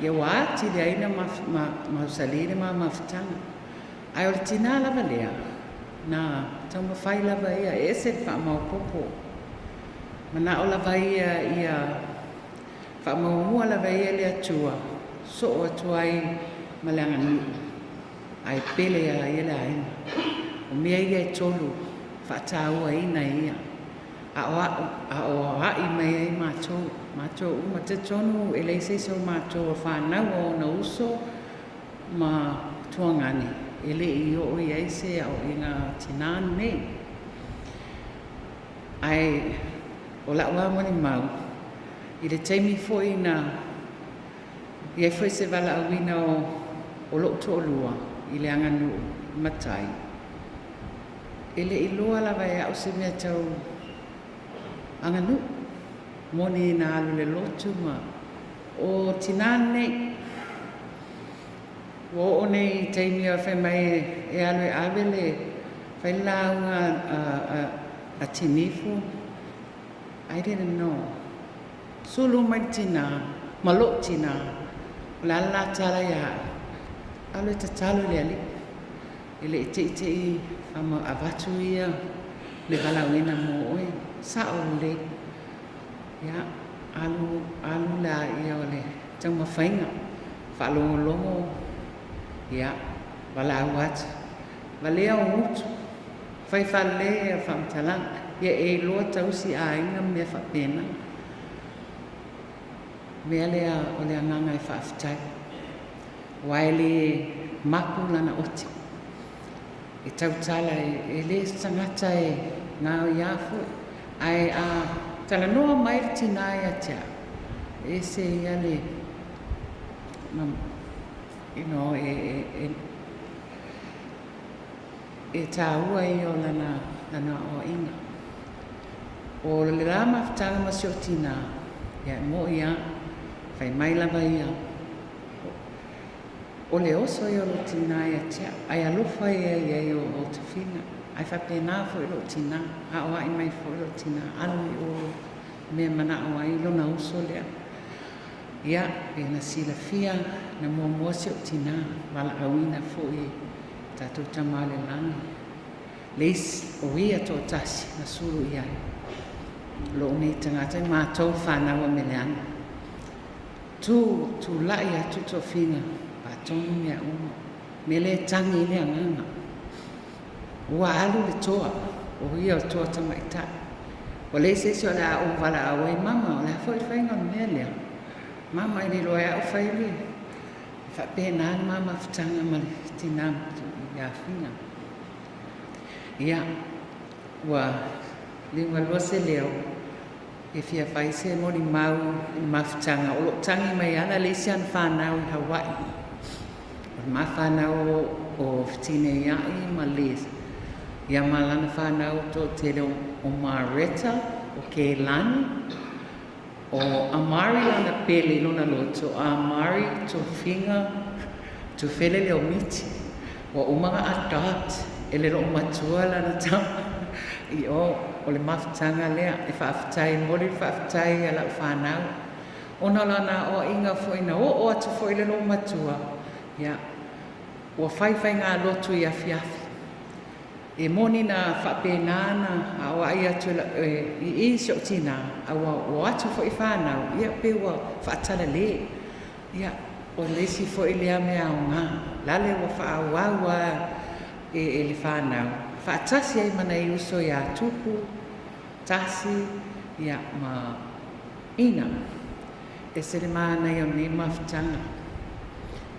ia ua atili ai na mausalī le ma mafutaga. Ae o le tinā lava lea na taumafai lava ia e ese le faamaopopo, mana'o lava ia ia faamaumua lava ia le Atua soo atu ai ma le aganuu, ae pele ia ia le aiga. O mea ia e tolu faataua-ina ia a'o a'i mai ai matou uma. Talitonu e leai se isi o matou o fanau o ona uso ma tuagane e le'i oo i ai se aoa'iga tinā lenei. Ae o la'u a molimau i le taimi foi na iai foi se valaauina o lo'u to'alua i le aganuu matai, e le'i iloa lava e a'u se mea tau aganuu. Moni na alu le lotu ma o tinā lenei ua oo nei i taimi o fai mai e alu e ave le fai le lauga a tinifu. I didn't know. Sulu mai le tinā ma lo'u tinā, o le ala la tala iā a'u, alu e tatalo i le Alii, e le'i te'ite'i avatu ia le valaauina mo oe. Sa'o lelei. Ia alu alu la ia o le taumafaiga faalogologo, ia valaau atu valea o gutu fai faalelei ia faamatalaga, ia e iloa tausi aiga ma mea faapena. Mea lea o le agaga e faafetai, ua e lē mapu lana ote e tautala e lē se tagata e gaoiā foi, ae a talanoa mai le tinā ia te a'u, ese ia le e tāua ia o lana aoa'iga. O le la mafutaga ma si o tinā, ia e mo'i a fai mai lava ia o le oso ia o lo tinā ia te a'u, ae alofa ia iai o Tofiga. Ae faapena foi lo'u tinā, a'oa'i mai foi lo'u tinā alu i o mea mana'o ai lona uso lea. Ia e na silafia na muamua si o'u tinā valaauina foi tatou Tamā le lagi le isi o ia to'atasi na sulu i ai lo'u nei tagata e matou fanau a Meleane. Tu tula'i atu Tofiga faatonu mea uma me lē tagi i le agaga ua alu le toa o ia o toa tamaita'i ua leai se isi o le a ou valaau ai, mama o le a foi le faiga o le mea lea, mama e le iloa e a'u fai le faapena le ma mafutaga ma le tinā ia Figa. Ia ua liugalua se leo e fia fai se molimau i le mafutaga o lo'o tagi mai ana le isi ana fanau i Hawaii. O le mafanau o fetine ia'i ma Liz. Ia malana whanau tō tele o Mareta, o Keilani, o Amari lana pele lona loto, Amari tō finga, tō fele leo miti. Wa umanga adopt, e le loo matua lana tama. I o le mafutanga lea, e whaaftai, moli whaaftai a lau whanau. Ona lana o inga fo ina o atu fo i le loo matua. Ia, ua whai ngā lotu i afiafi. E moni na whaapenana, a o ai atu i i si o tina, a ua atu fo i whanau, ia pe ua whaatala le. Ia, o lesi fo i lea mea o ngā, lale ua whaauaua e le whanau. Whaatasi ai mana i uso ia tupu, tasi, ia ma ina. E se le maana i o nei mafutanga.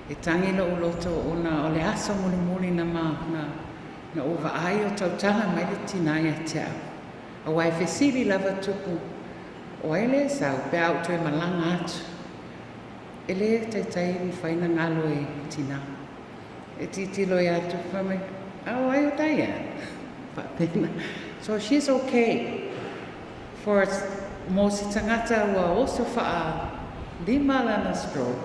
E tangi lo uloto ona o le aso muli muli na ma na o vaai o tautala mai le tina ia te au. A wai fesili lava tupu, o ai le sau pe au toe malanga atu. E le taitai mi whaina ngalo e tina. E titilo ia tupu mai, au ai o taia. Whapena. So she's okay. For mo si tangata ua oso whaa lima lana stroke,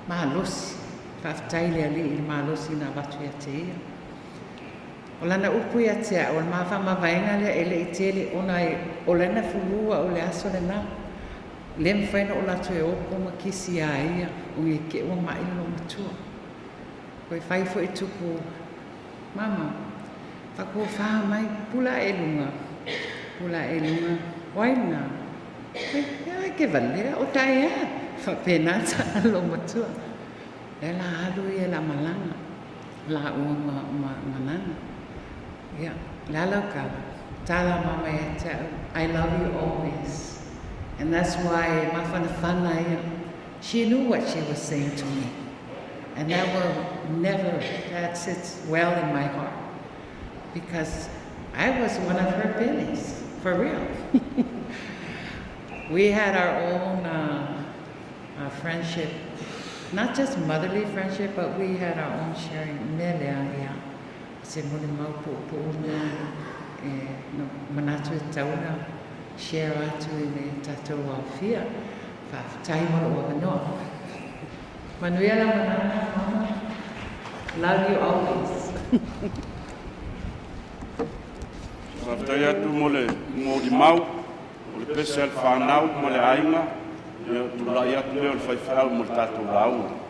malosi. Whaaftai le ali i malosi na watu ia te ia. O lana upu ia te au, o le mawha lea e le i tele ona e o lana fulua o le aso le nā. Le mwhaina o latu e opo ma kisi a ia, o nge ke ua mai lo matua. Koe whai fo i tupu, mama, whako whaha mai, pula e lunga, waina. Ia ke valea o tai a, whapenata lo matua. E la alu ia la malanga, la ua ma manana. Yeah, lalo ka, tala mama ia te au, I love you always. And that's why mawhanawhana ia, she knew what she was saying to me. And that will never, that sits well in my heart. Because I was one of her billies, for real. We had our own friendship, not just motherly friendship, but we had our own sharing. Melea, yeah. Se mole mau po po mea e no manatu e tauna share atu i le tātou au fia whaaftai mo lo manoa. Manuia la manana, mama. Love you always. Whaaftai atu mo le mo di mau, o le pese al whanau mo le ainga, ia tūlai atu leo le whaiwhau mo le tātou lauga.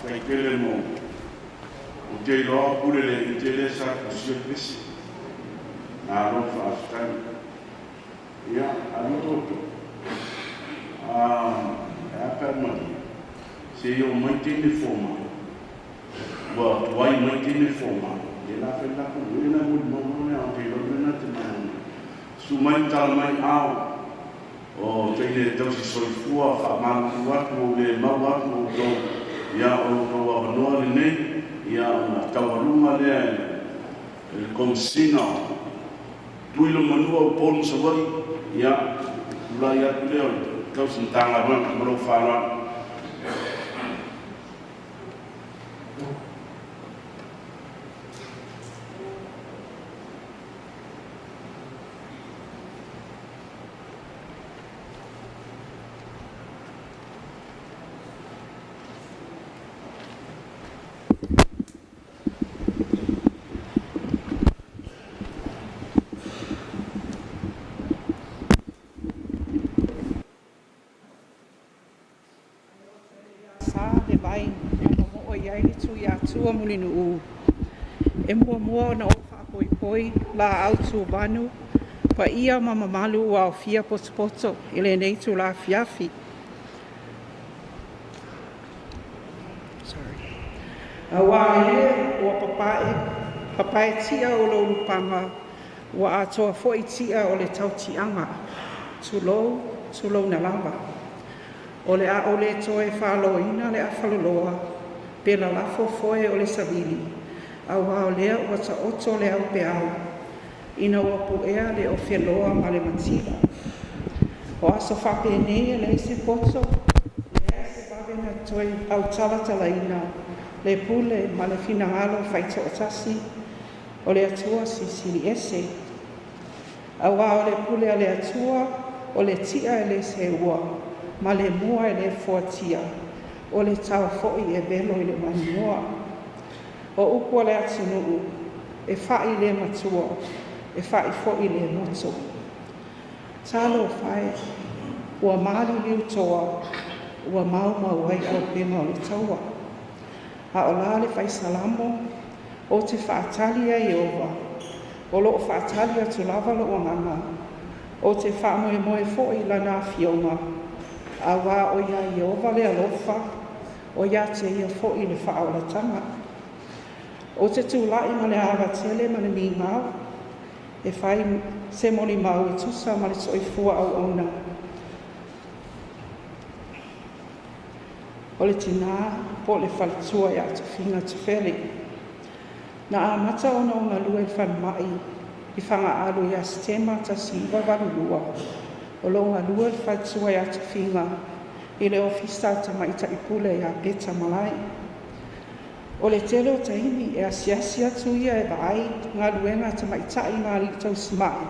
Faafetai tele mo o te iloa pule le i tele sa kusia pesi. Malo faafetai. Ia, alu toto. E a pe malie. Se i o mai teine fō mai. Ua tuai mai teine fō mai. E la fai la ku e na muli mau ne au te iloa mena te mai. Su mai tala mai ao. O teine tausi soifua wha atu o le mau atu o tau ia o tau awanoa le nei ia ona taualuga lea e le komesina tuilo manua o polu Savaii ia tulai atu lea o le tausi Matagaluega ma lou faaaloalo. Sa le vai e momoo i ai le Tuiatua Mulinuu. E muamua ona ou faapoipoi laau tuvanu paia ma mamalu ua aofia potopoto i lenei itulā afiafi. Sorry. Auā e ua papae papae tia o lou lupaga ua atoa fo'i ti'a o le tautiaga. Tulou, tulouna lava. O le a ou lē toe fālōina le afaloloa pe lalafo foe o le savili, auā o lea ua taoto le aupeau ina ua pu'ea le ofeloa ma le matila. O aso faapenei e leai se poto, leai se vave na toe autalatalaina le pule ma le finagalo faito'atasi o le Atua Silisili Ese. Auā o le pule a le Atua o le ti'a e lē seua ma le mua e lē fuatia, o le tao fo'i e velo i le maninoa. O upu a le atunuu, e fa'i le matua, e fa'i fo'i le moto. Talofa e, ua maliliu toa, ua maumau ai aupega o le taua. A o la le faisalamo, ou te faatali ia Ieova, o loo faatali atu lava lou agaga, ou te faamoemoe fo'i i lana afioga, auā o iā Ieova le alofa, o iā te ia fo'i le faaolataga. Ou te tula'i ma le ava tele ma le migao e fai se molimau e tusa ma le soifua auauna o le tinā po o le faletua ia Tofiga Tofele. Na amata ona ou galue i le falemai i Fagaalu ia Setema 1982. O loo galue le faletua ia Tofiga i le ofisa a Tamaitai Pule ia Peta Malae. O le tele o taimi e asiasi atu ia e vaai galuega a tamaitai ma alii tausima'i.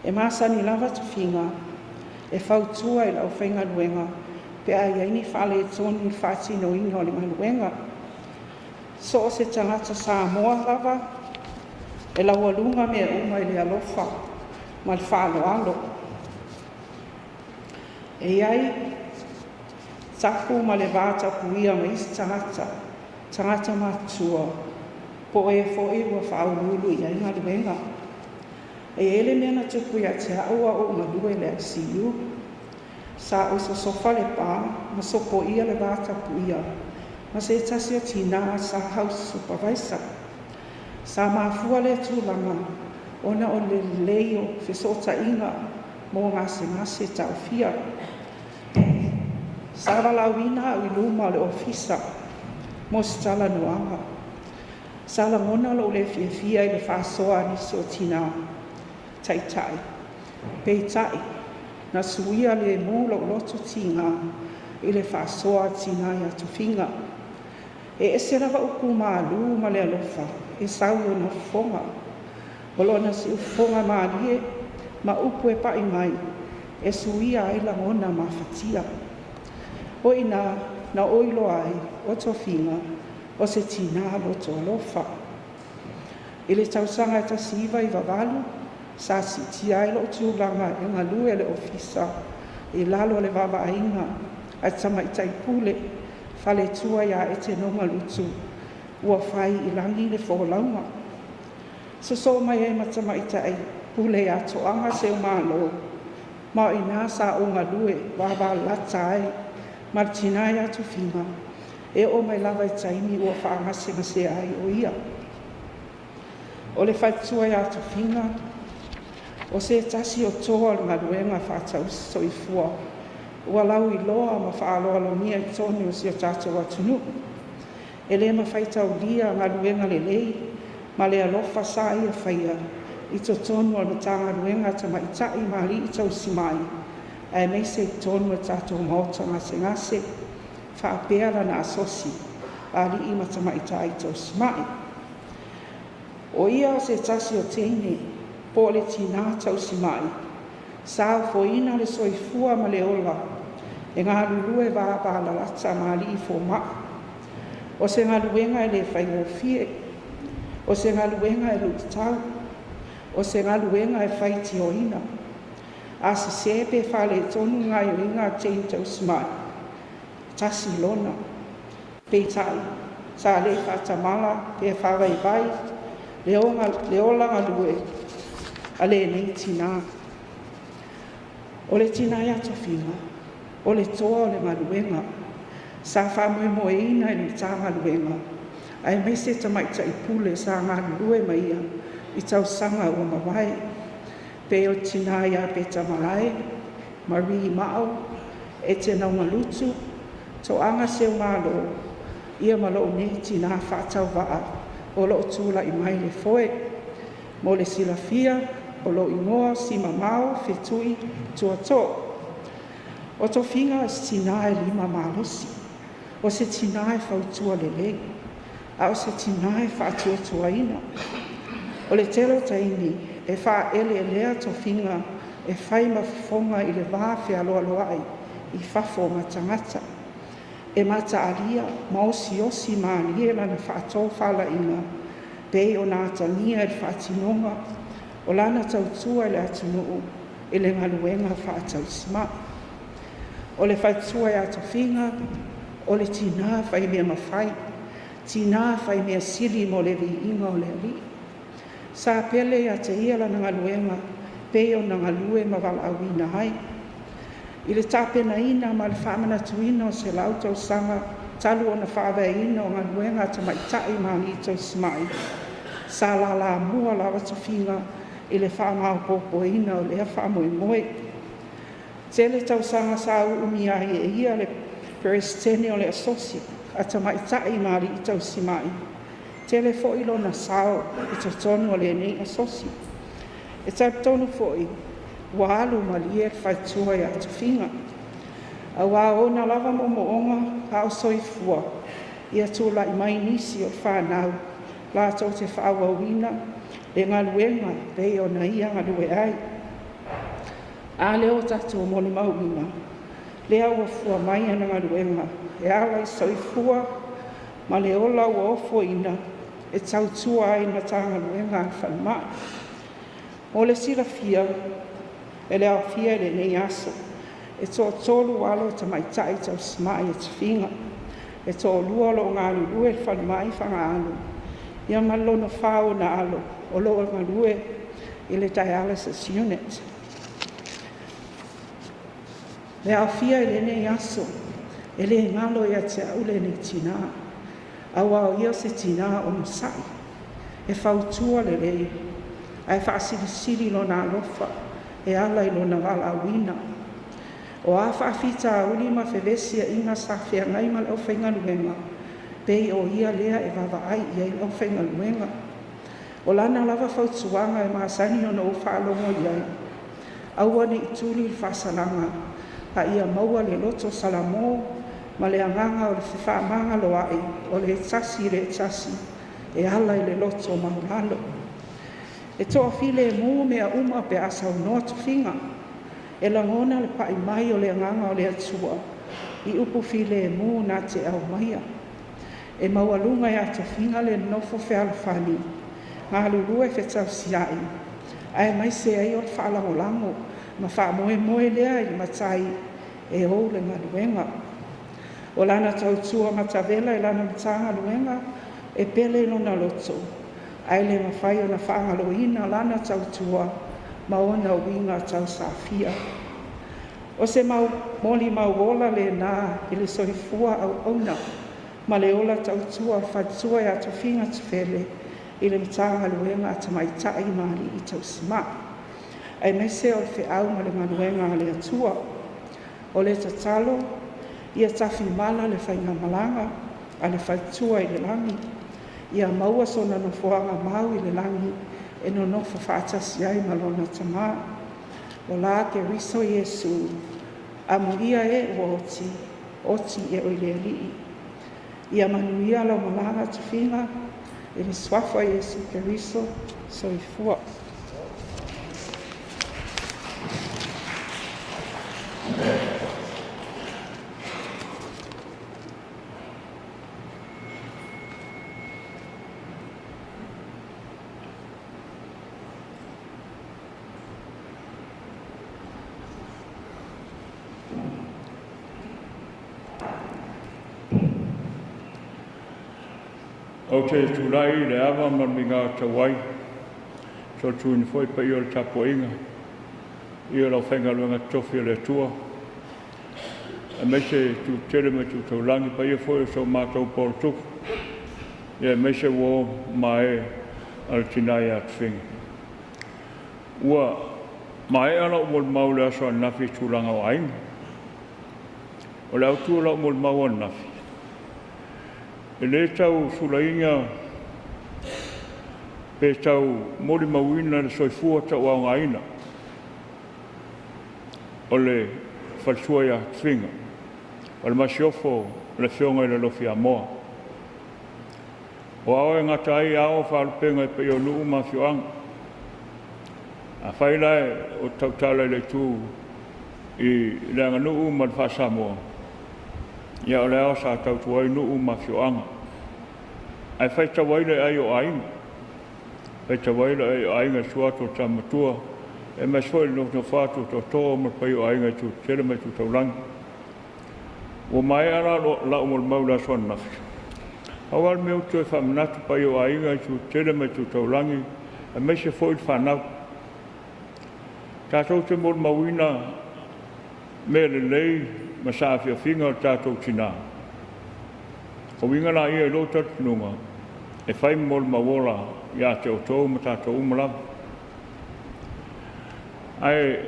E masani lava Tofiga e fautua i le aufaigaluega pe a i ai ni faaletonu i le faatinoina o le galuega. So o se tagata Samoa lava e laualuga mea uma i le alofa ma le faaaloalo. E i ai tapu ma le va tapuia ma isi tagata, tagata matutua, po o e fo'i ua faauluulu i ai galuega. E i ai le mea na tupu ia te a'u a o ou galue i le ICU. Sa ou sosofa le pā ma sopoia le va tapuia ma se tasi o tinā sa house supervisor. Sa mafua lea tulaga ona o le lelei o fesoota'iga mo gasegase taofia. Sa valaauina a'u i luma o le ofisa mo se talanoaga. Sa lagona lo'u le fiafia i le faasoa a nisi o tinā ta'ita'i, peita'i na suia lemu lo'u loto tigā i le faasoa a tinā iā Tofiga. E ese lava upu malū ma le alofa e sau i ona fofoga. O lona siufofoga malie ma upu e pa'i mai e suia ai lagona mafatia. O inā na ou iloa ai o Tofiga o se tinā loto alofa. I le tausaga e 1998 sa siitia ai lo'u tulaga e galue le ofisa i lalo o le vaavaaiga a tamaitai pule. faletua iā Etenauga Lutu ua fai i lagi le folauga. Sosoo mai ai ma tamaita'i pule iā Toaga Seumalo, ma o inā sa ou galue vavalalata ai ma le tinā iā Tofiga e oo mai lava i taimi ua faagasegasea ai o ia. O le faletua iā Tofiga, o se tasi o toa o le galuega faatausi soifua ua lauiloa ma faaaloalogia i totonu o si o tatou atunu'u. E lē mafai taulia galuega lelei ma le alofa sa ia faia i totonu o le Matagaluega a Tamaita'i ma Alii Tausima'i, aemaise i totonu o le tatou maota gasegase faapea lana asosi a Alii ma Tamaitai Tausima'i. O ia o se tasi o teine po o le tinā tausima'i sa ofoina le soifua ma le ola e galulue vavalalata ma alii foma'i. O se galuega e lē faigofie, o se galuega e lu'itau, o se galuega e faitioina. A sesē pe faaletonu le gaoioiga a le teine tausima'i, tasi lona. Peitai, sa lē faatamala pe faavaivai le ola galue a lenei tinā. O le tinā iā Tofiga, o le toa o le galuega sa faamoemoeina i le Matagaluega aemaise tamaita'i pule sa galulue ma ia i tausaga ua mavae, pei o le tinā iā Peta Malae, Marie Ma'o, Etenauga Lutu, Toaga Seumalo, ia ma lo'u nei tinā faatauva'a o lo'o tula'i mai le foe. Mo le silafia, o lou igoa Simamao Fetui Tuato'o. O Tofiga o se tinā e lima malosi, o se tinā e fautua lelei, a o se tinā e faatuatuaina. O le tele o taimi e faaeleelea tofiga e fai ma fofoga i le va fealoaloa'i i fafo ma tagata. E mataalia ma osiosi malie lana faatofalaiga pei ona atagia i le faatinoga o lana tautua i le atunu'u i le galuega faatausima'i. O le faletua iā Tofiga, o le tinā faimea mafai, tinā faimea sili mo le viiga o le Alii. Sa pele ia te ia lana galuega pei ona galue ma valaauina ai. I le tapenaina ma le faamanatuina o se lau tausaga talu ona faavaeina o galuega a tamaita'i ma alii tausima'i, sa lalamua lava Tofiga i le faamaopoopoina o lea faamoemoe. Tele tausaga sa u'umia ai e ia le Peresetene o le Asosi a Tamaita'i ma Alii Tausima'i, tele foi lona sao i totonu o lenei asosi. E talitonu foi ua alu malie le faletua iā Tofiga, auā o ona lava mo'omo'oga a o soifua, ia tula'i mai nisi o fanau latou te faaauauina le galuega pei ona ia galue ai. A lea ua tatou molimauina, lea ua fua mai ana galuega e ala i soifua ma le ola ua ofoina e tautua ai i le Matagaluega a le Falemai. Mo le silafia, e le aofia i lenei aso, e toatolu alo o tamaita'i tausima'i a Tofiga. E toalua o lo'o galulue i le falemai i Fagaalu, ia ma le lona fa o ona alo o lo'o galue i le dialysis unit. Le aofia i lenei aso, e lē galo ia te a'u lenei tinā, auā o ia o se tinā onosa'i e fautua lelei ae faasilisili lona alofa e ala i lona valaauina. O a faafitauli ma fevesia'iga sa feagai ma le aufaigaluega, pei o ia lea e vaavaai i ai le aufaigaluega. O lana lava fautuaga e masani ona ou faalogo i ai, aua ne'i tuli le faasalaga, a ia maua le loto salamō ma le agaga o le fefaamagaloa'i o le tasi i le tasi e ala i le loto maualalo. E toafilemu mea uma pe a saunoa tofiga. E lagona le pa'i mai o le agaga o le Atua i upu filemu na te aumaia. E maualuga iā Tofiga le nonofo fealofani, galulue fetausia'i, aemaise ai o le faalagolago ma faamoemoe lea i le Matai e ou le galuega. O lana tautua matavela i lana Matagaluega e pele i lona loto, ae le mafai ona faagaloina lana tautua ma ona uiga tausafia. O se mau molimau ola lenā i le soifua auauna ma le ola tautua o le faletua ia Tofiga Tufele i le Matagaluega a Tamaitai ma Alii Tausima'i, aemaise o le feau ma le galuega a le Atua. O le tatalo, ia tafimala le faigamalaga a le faletua i le lagi, ia maua sona nofoaga mau i le lagi e nonofo faatasi ai ma lona Tamā. O la Keriso Iesu, amuia e ua oti, oti e oe le Alii. Ia manuia lau malaga Tofiga, i le suafa o Iesu Keriso, soifua. Ou te tulai i le ava ma le migatauai, sotuina foi paia o le tapuaiga, ia o lau faigaluega totofi a le Atua, aemaise tutele ma tutaulagi, paia foi o so matou polotupu, ia aemaise ua mae a le tina ia Tofiga. Ua maea lau molimau le aso ananafi i tulaga o aiga. O le autu o lau molimau ananafi, e le tau sulaina pe tau molimauina le soifua tauaogaina o le faletua ia Tofiga, o le masiofo o le afioga i le Alofi Amoa. O ao e gata ai ao faalupega e paia o nuu ma afioaga. Afai la o tautala i le itu i le aganuu ma le faasamoa, ia o le ao sa tautua ai nuu ma afioaga. Ae faitau ai le ai o aiga, faitau ai le ai o aiga i sua atu o tamatua, e mais foi le nofonofo atu o toatoa ma le paia o aiga i tutele ma i tutaulagi. Ua maea la lau molimau le aso ananafi. Pau lava le mea ou te toe faamanatu paia o aiga i tutele ma i tutaulagi, aemaise foi le fanau. Tatou te molimauina mea lelei ma saafiafiga o le tatou tinā. O uiga la ia i lou talitonuga, e fai ma molimau ola ia te outou ma tatou uma lava. Ae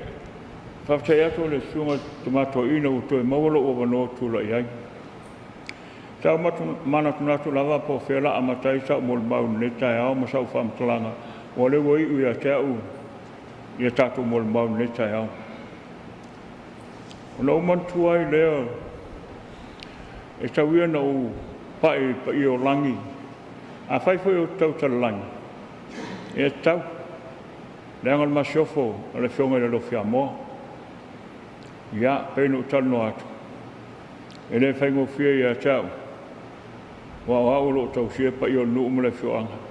faafetai atu i le susuga Tama Toeaina ua toe maua lou avanoa tulai ai. Sa ou manatunatu lava po o fea la amata ai sa'u molimau i lenei taeao ma sa'u faamatalaga, ua lea ua iu ia te a'u ia tatou molimau i lenei taeao. Ona ou manatua ai lea e tau ia na ou pa'i i paia o lagi, afai foi ou te tautalalagi, e tatau, leaga o le masiofo a le afioga i le Alofi Amoa. Ia, pei ona ou talanoa atu, e le faigofie ia te a'u, aua o a'u o lo o tausia paia o le nuu ma le afioaga.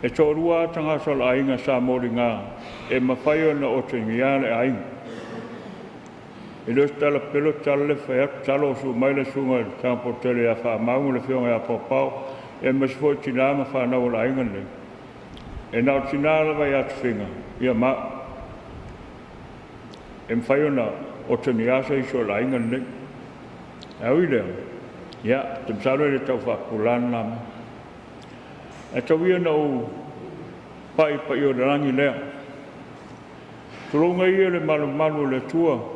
E toalua lava tagata o le aiga sa moliga e mafai ona otegia le aiga. E le o se tala pepelo tala le fai atu, talo o susu mai le susuga i le Tagapolotele ia Faamau ma le afioga ia Paopao, aemaise foi tinā ma fanau o le aiga lenei. E na o tinā lava ia Tofiga, ia ma a'u, e mafai ona otegia se isi o le aiga lenei. Ae ui lea, ia, te masalo e le tau faapupula lena mea. Ae tau ia na ou pa'i paia o le lagi lea. Tulouna ia le malumalu o le Atua,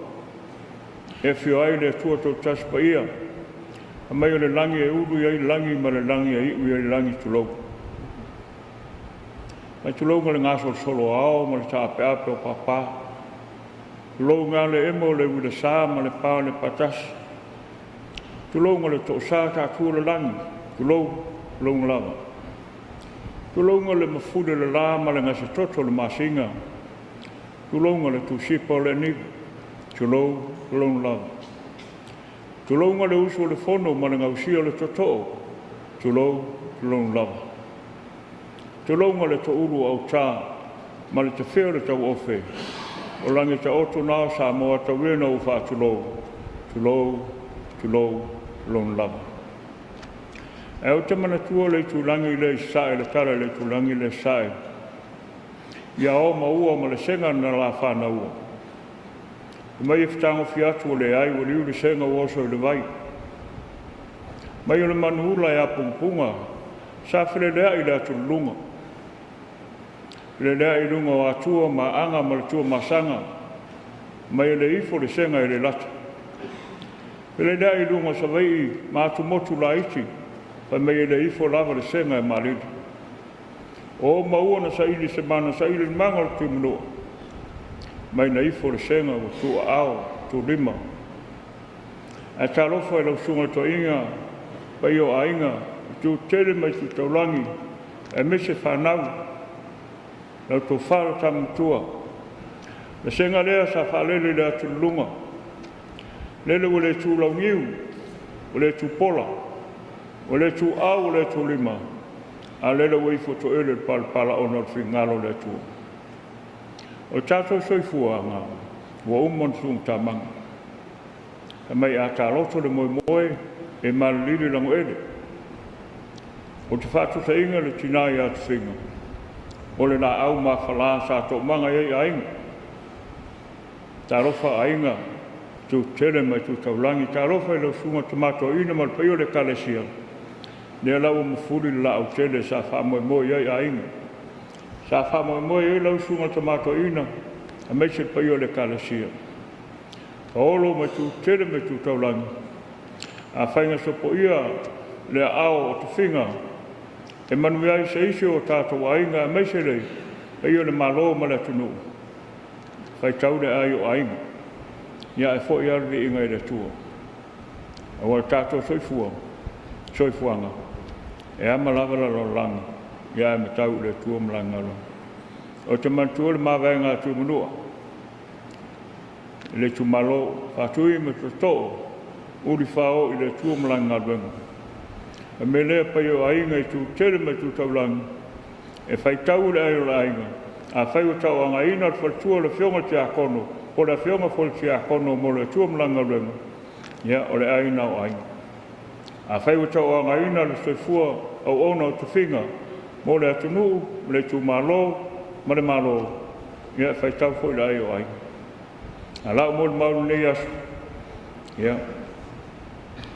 e afio ai le Atua Toatasi Paia, mai o le lagi e ulu i ai lagi ma le lagi e iu i ai lagi, tulou. Mai tulouna le gasolosolo o ao ma le taapeape o papa. Tulouna le emo o le uilasa ma le pa o le patasi. Tulouna le toosā taatu o le lagi, tulou, tulouna lava. Tulouna le mafuli o le la ma le gasetoto o le masina. Tulouna le tusipa o le aniva, tulou, tulouna lava. Tulouna le usu o le fono ma le gausia o le tootoo, tulou, tulouna lava. Tulouna le toulu o autā ma le tafea o le tauofe, o lagi taoto na o Samoa tau ia na ou faatulou, tulou, Tulou, tulou lava. Ae ou te manatua le itulagi lea i Sasae, le tala i le itulagi lea i Sasae, ia o ma ua ma le sega na la fanaua. E mai e fetagofi atu ua leai, ua liu le sega ua oso i le vai. Mai o le manuula e apugapuga, sa feleleai le atululuga. Feleleai i luga o atua ma aga ma le tuamasaga, mai e le ifo le sega e le lata. Feleleai i luga o Savaii ma atumotu laiti, fai mai e le ifo lava le sega e malili. O ma ua na saili se mana, saili le maga o le tuimanua, mai na ifo le sega ua tuaao, tulima. Ae talofa i lau susuga i le toeaina, paia o aiga, itu tele mai tu taulagi, aemaise fanau, lau tofa le tama matua. Le sega lea sa faalele i le atululuga, lele ua le tulauniu, ua le tupola, ua le tuau, ua le tulima, a lele ua ifo toele le palapala ona o le finagalo o le Atua. O le tatou soifuaga ua uma ona tugatamaga. E mai a taloto le moemoe e malilili lagoele. O te faatusaina le tinā ia Tofiga, o le laau mafala sa toomaga i ai aiga. Talofa aiga, tu tele mai tu taulagi, talofa i lau susuga tamatoeaina ma le paia o le Ekalesia, lea la ua mafuli le laau tele sa faamoemoe i ai aiga. Sa faamoemoe i ai lau susuga tamatoeaina, aemaise le paia o le Ekalesia. Paolo mai tu tele mai tu taulagi, a faiga sopoia le aao o Tofiga, e manuia ai se isi o tatou aiga, aemaise le paia o le Malo ma le atunuu, faitau le ai o aiga, ia e foi lava le viiga i le Atua. Aua le tatou soifuaga, e ama lava la lalolagi, ia e matau i le Atua ma lana galuega. O te manatua le mavaega a Tuimanua, i le itumalo, faatui ma tootoo, uli fao i le Atua ma lana galuega. E mea lea paia o aiga i tu tele ma tu taulagi, e faitau le ai o le aiga, a fai ua tauagaina le faletua o le afioga i le tiakono, po o le afioga foi i le tiakono mo le Atua ma lana galuega, ia o le aiga o aiga. A fai ua tauagaina le soifua auauna o Tofiga mo le atunuu, le itumalo ma le Malo, ia e faitau foi le ai o aiga. A lau mo le mau lenei aso, ia,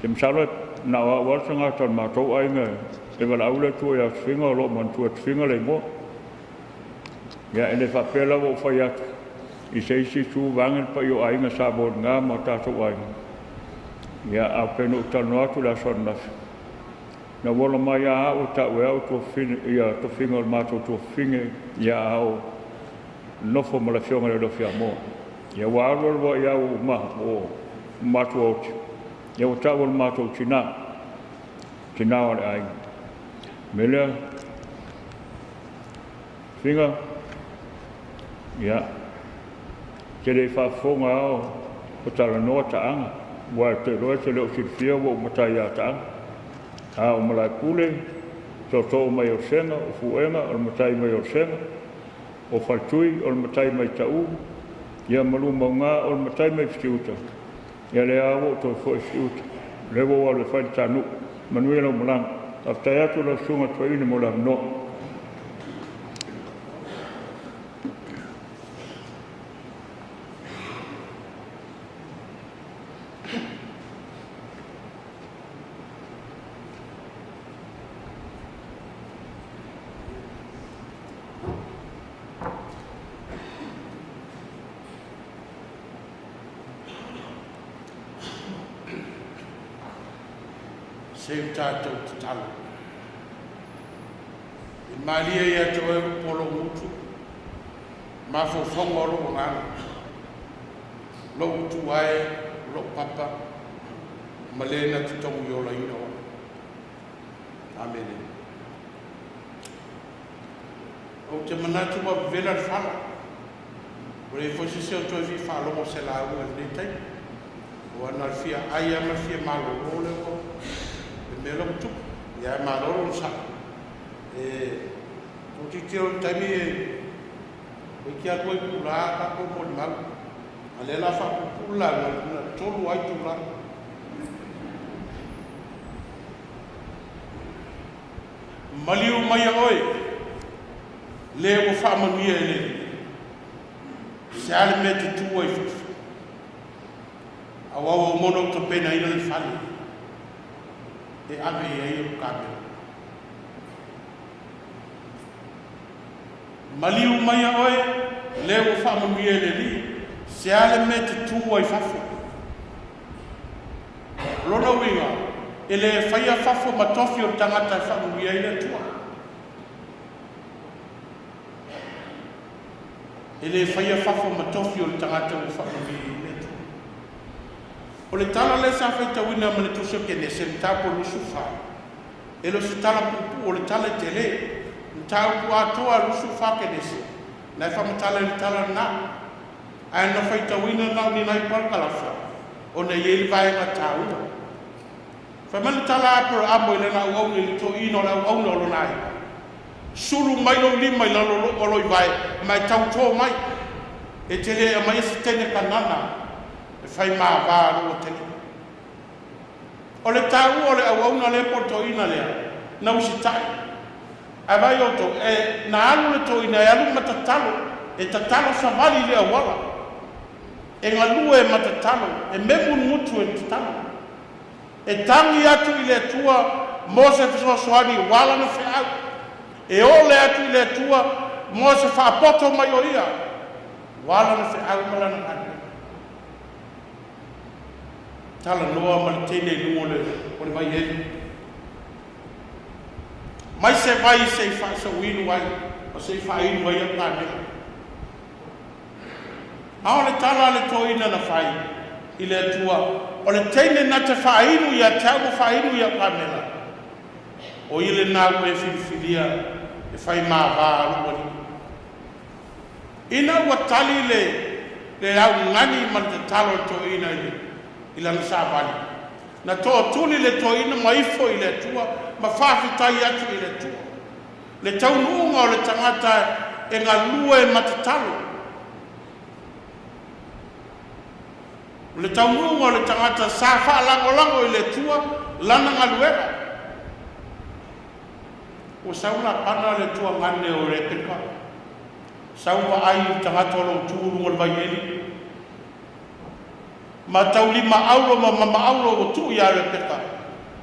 te masalo na o au le tagata o le matou aiga e valaau le Atua ia Tofiga o lo o manatua e Tofiga le igoa. Ia e le faapea lava ua fai atu i se isi itu vaega le paia o aiga Samoa i lena ma o tatou aiga. Ia a pe na ou talanoa atu le aso ananafi, na ua ola mai a au tau e au ia Tofiga o le matou tuafafine, ia a o nofo ma le afioga i le Alofi Amoa. Ia ua alu alu ai au o matua oti, ia ua tau o le matou tinā, tinā o le aiga. Me lea, Tofiga, ia, te le faafofoga ao o talanoa taaga, ua te iloa te le o silafia ua ou matai ia taaga. A o Malaepule, tootoo mai o le sega, o Fuega o le matai mai o le sega, o Faletui o le matai mai Tau, ia Malumauga o le matai mai Fitiuta, ia lea ua ou toe foi Fitiuta, lea ua ou alu e fai le tanu, manuia lau malaga. Faafetai atu lau susuga toeaina mo le avanoa. Se u tātou tatalo. I malia ia te oe upu o lou gutu, mafaufaga o lou agaga, lou utu ae, lou papa, ma lē na tataui olaina oe. Amene. Ou te manatu ua vevela le fala. Ua leai foi se isi o toe fia faalogo se lauga i lenei taimi. Ua na le fia ai lava ma le fia malōlō lea ua le mea lea ua tupu. Ia ae malo le onosai. E tou tilotilo i le taimi e toeitiiti lava 2 itulā tatou molimau. A o lea o le a faapuupuu le lauga, na o le 3 lava itulā. Maliu mai oe, le ua faamanuia e le Se ale me te tua i fafo. Au au mono o tapena ina le fale. E ave i ai o kamela. Maliu mai oe, le ua faamanuia e le Alii. Se ale me te tua i fafo. Lona uiga, e le faia fafo ma tofi o le tagata e faamanuia ai le Atua. E le faia fafo ma tofi o le tagata ua faamanuia ai le Atua. O le tala le sa faitauina ma le tusi o Kenese, mataupu 24. E le o se tala puupuu, o le tala e tele. Mataupu atoa 24 Kenese, na e faamatala i le tala lena. Ae na faitauina na o ni nai parakalafa, ona e i ai le vaega taua. Fai mai le tala a Aperahamo i lana auauna i le toeaina o le auauna o lona aiga. Sulu mai lou lima i lalo o lou vae, ma e tautō mai. E te le aumaia se teine Kanana e fai māvā lou atalii. O le taua o le auauna lea po o le toeaina lea, na usitai. Ae vaai outou, e na alu le toeaina e alu ma tatalo, e tatalo savali i le auala. E galue ma tatalo, e memu le gutu e tatalo. E tagi atu i le Atua mo se fesoasoani ua lana feau. E ole atu i le Atua mo se faapoto mai o ia ua lana feau ma lana galuega. Talanoa ma le teine i luga o le vaieli. Mai se vai se i faasauinu ai, o se i faainu ai au kamela. A o le tala a le toeaina na fai i le Atua, o le teine na te faainu ia te au ma faainu i au kamela, o ia lena ua e filifilia e fai māvā a lou alii. Ina ua tali le augani ma le tatalo a le toeaina i lana savali, na tootuli le toeaina ma ifo i le Atua ma faafetai atu i le Atua. Le taunuuga o le tagata e galue ma tatalo. O le taunuuga o le tagata sa faalagolago i le Atua lana galuega. Ua sau lapana le Atua gane o Rebeka. Sau vaai i le tagata o lo o tu i luga o le vaieli. Ma taulima aulo ma mama aulo ua tuu iā Rebeka.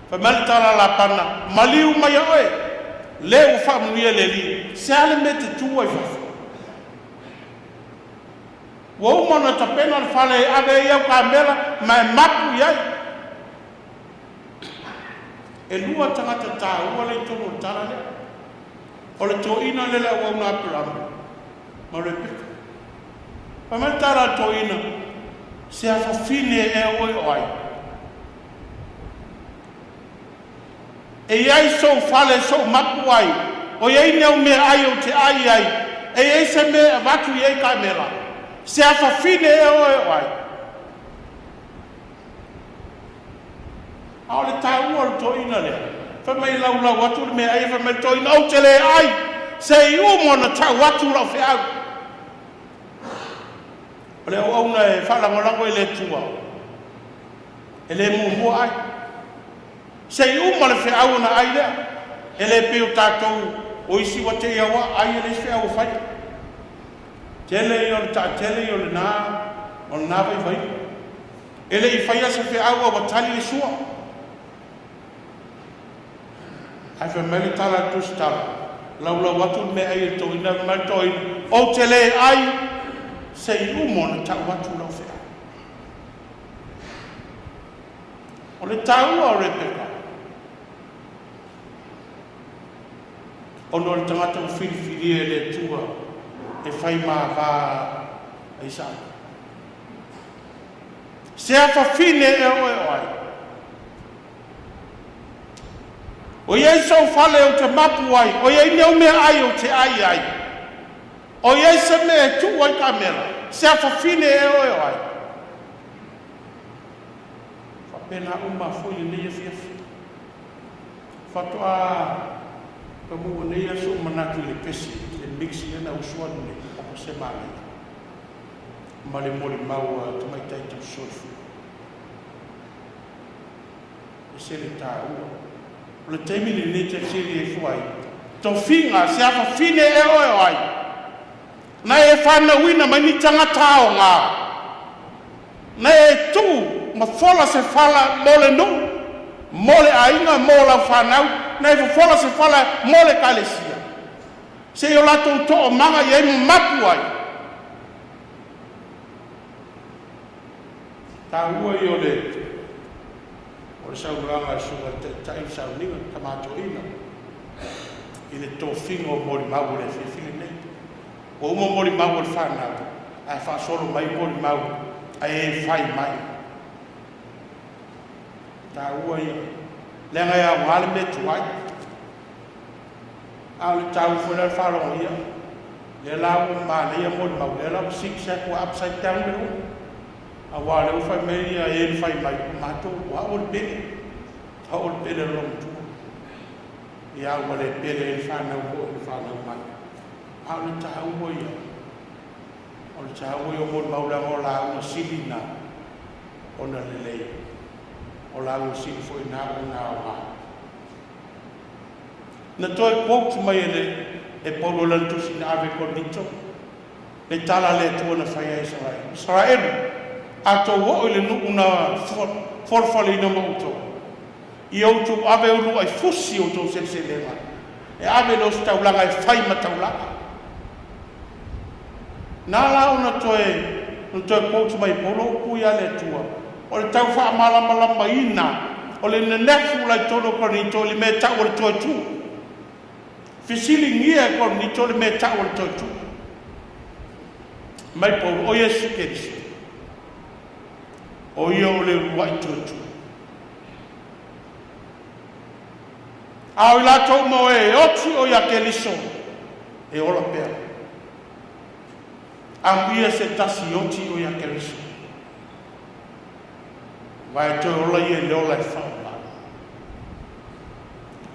Fai mai le tala a Lapana, Maliu mai a oe, le ua faamanuia le Alii, se a le mea e te tu ai fafo? Ua uma ona tapena le fale e ave ai au kamela ma e mapu i ai. E lua tagata taua le i totonu o le tala lea. O le toeaina lea le auauna a Aperama ma Rebeka. Fai mai le tala a le toeaina, Se afafine ea oe o ai? E i ai sou fale e sou mapu ai, o i ai ni au meaai ou te ai ai, e i ai se mea e avatu i ai kamela. Se afafine ea oe o ai? A o le taua o le toeaina lea, fai mai e laulau atu le meaai, fai mai le toeaina, ou te le ai, se i uma ona tau atu lau feau. O le auauna e faalagolago i le Atua, e le muamua ai. Se i uma le feau ona ai lea, e le pei o tatou o isi ua te i aua ai e le isi feau o faia. Tele ia o le taatele ia o lena vaivaiga. E le i faia se feau a ua tali le sua. Ae fai mai le tala a le tusitala, laulau atu le meaai e le toeaina, fai mai le toeaina, ou te le ai se i uma ona tau atu lau feau. O le taua o Rebeka, ona o le tagata ua filifilia e le Atua e fai māvā a Isaaka. Se afafine ea oe o ai? O i ai sou fale ou te mapu ai, o i ai ni au meaai ou te ai ai, o i ai se mea e tuu ai kamela, se afafine ea oe o ai? Faapena uma foi lenei afiafi. Faatoa taunuu nei lava sou manatu i le pese, le mix lea na usu atu nei, o se manaia ma le molimau a tamaitai tausisoifua. E se le taua. O le taimi lenei te fesili ai fua ai, Tofiga se afafine e oe o ai. Na e whanauina mai ni tangata o ngā. Na e tu ma fola se fala mo le nu, mo le aiga mo lau whanau, na e fola se fala mo le kalesia. Se o latou to o manga i ai mapu ai. Ta ua i o le saunoaga suga te tai sauniga kamatoina. I le tofiga o molimau o le filifili nei. Ua uma molimau o le whanau, ae faasolo mai molimau, ae e fai mai. Ta ua ia, leaga e aoga le mea tuai. A o le tau foi la le faalogo ia, lea la ua manaia molimau, lea la ua zigzag ua upside down le uma. Auā lea ua fai mai ia e fai mai, o matou, ua au o le pele. Au o le pele o le matua. Ia ua le pele e le whanau mo le whanau mai. A o le taua ia, o le taua ia o molimau leaga o lauga sili na ona lelei. O lauga sili foi na ona aoga. Na toe quote mai e le e Paulo lana tusi na ave Korinito, le tala le Atua na fai ai Israel. Israel, a tou oo i le nuu na folafolaina ma outou. Ia outou ave ulu ai fusi o outou seleselega. E ave le ositaulaga e fai ma taulaga. Na la ona toe quote mai Paulo upu ia le Atua. O le tau faamalamalamaina o le nenefu lai tonu o Korinito i le mea tau o le toe tu. Fesiligia e Korinito le mea tau o le toe tu. Mai Paulo, o Iesu Keriso. O ia o le uluai toe tu. A o i latou mo e oti o ia Keriso, e ola pea. Amuia se tasi oti o ia Keriso. Vai toe ola ia i le ola e whaola.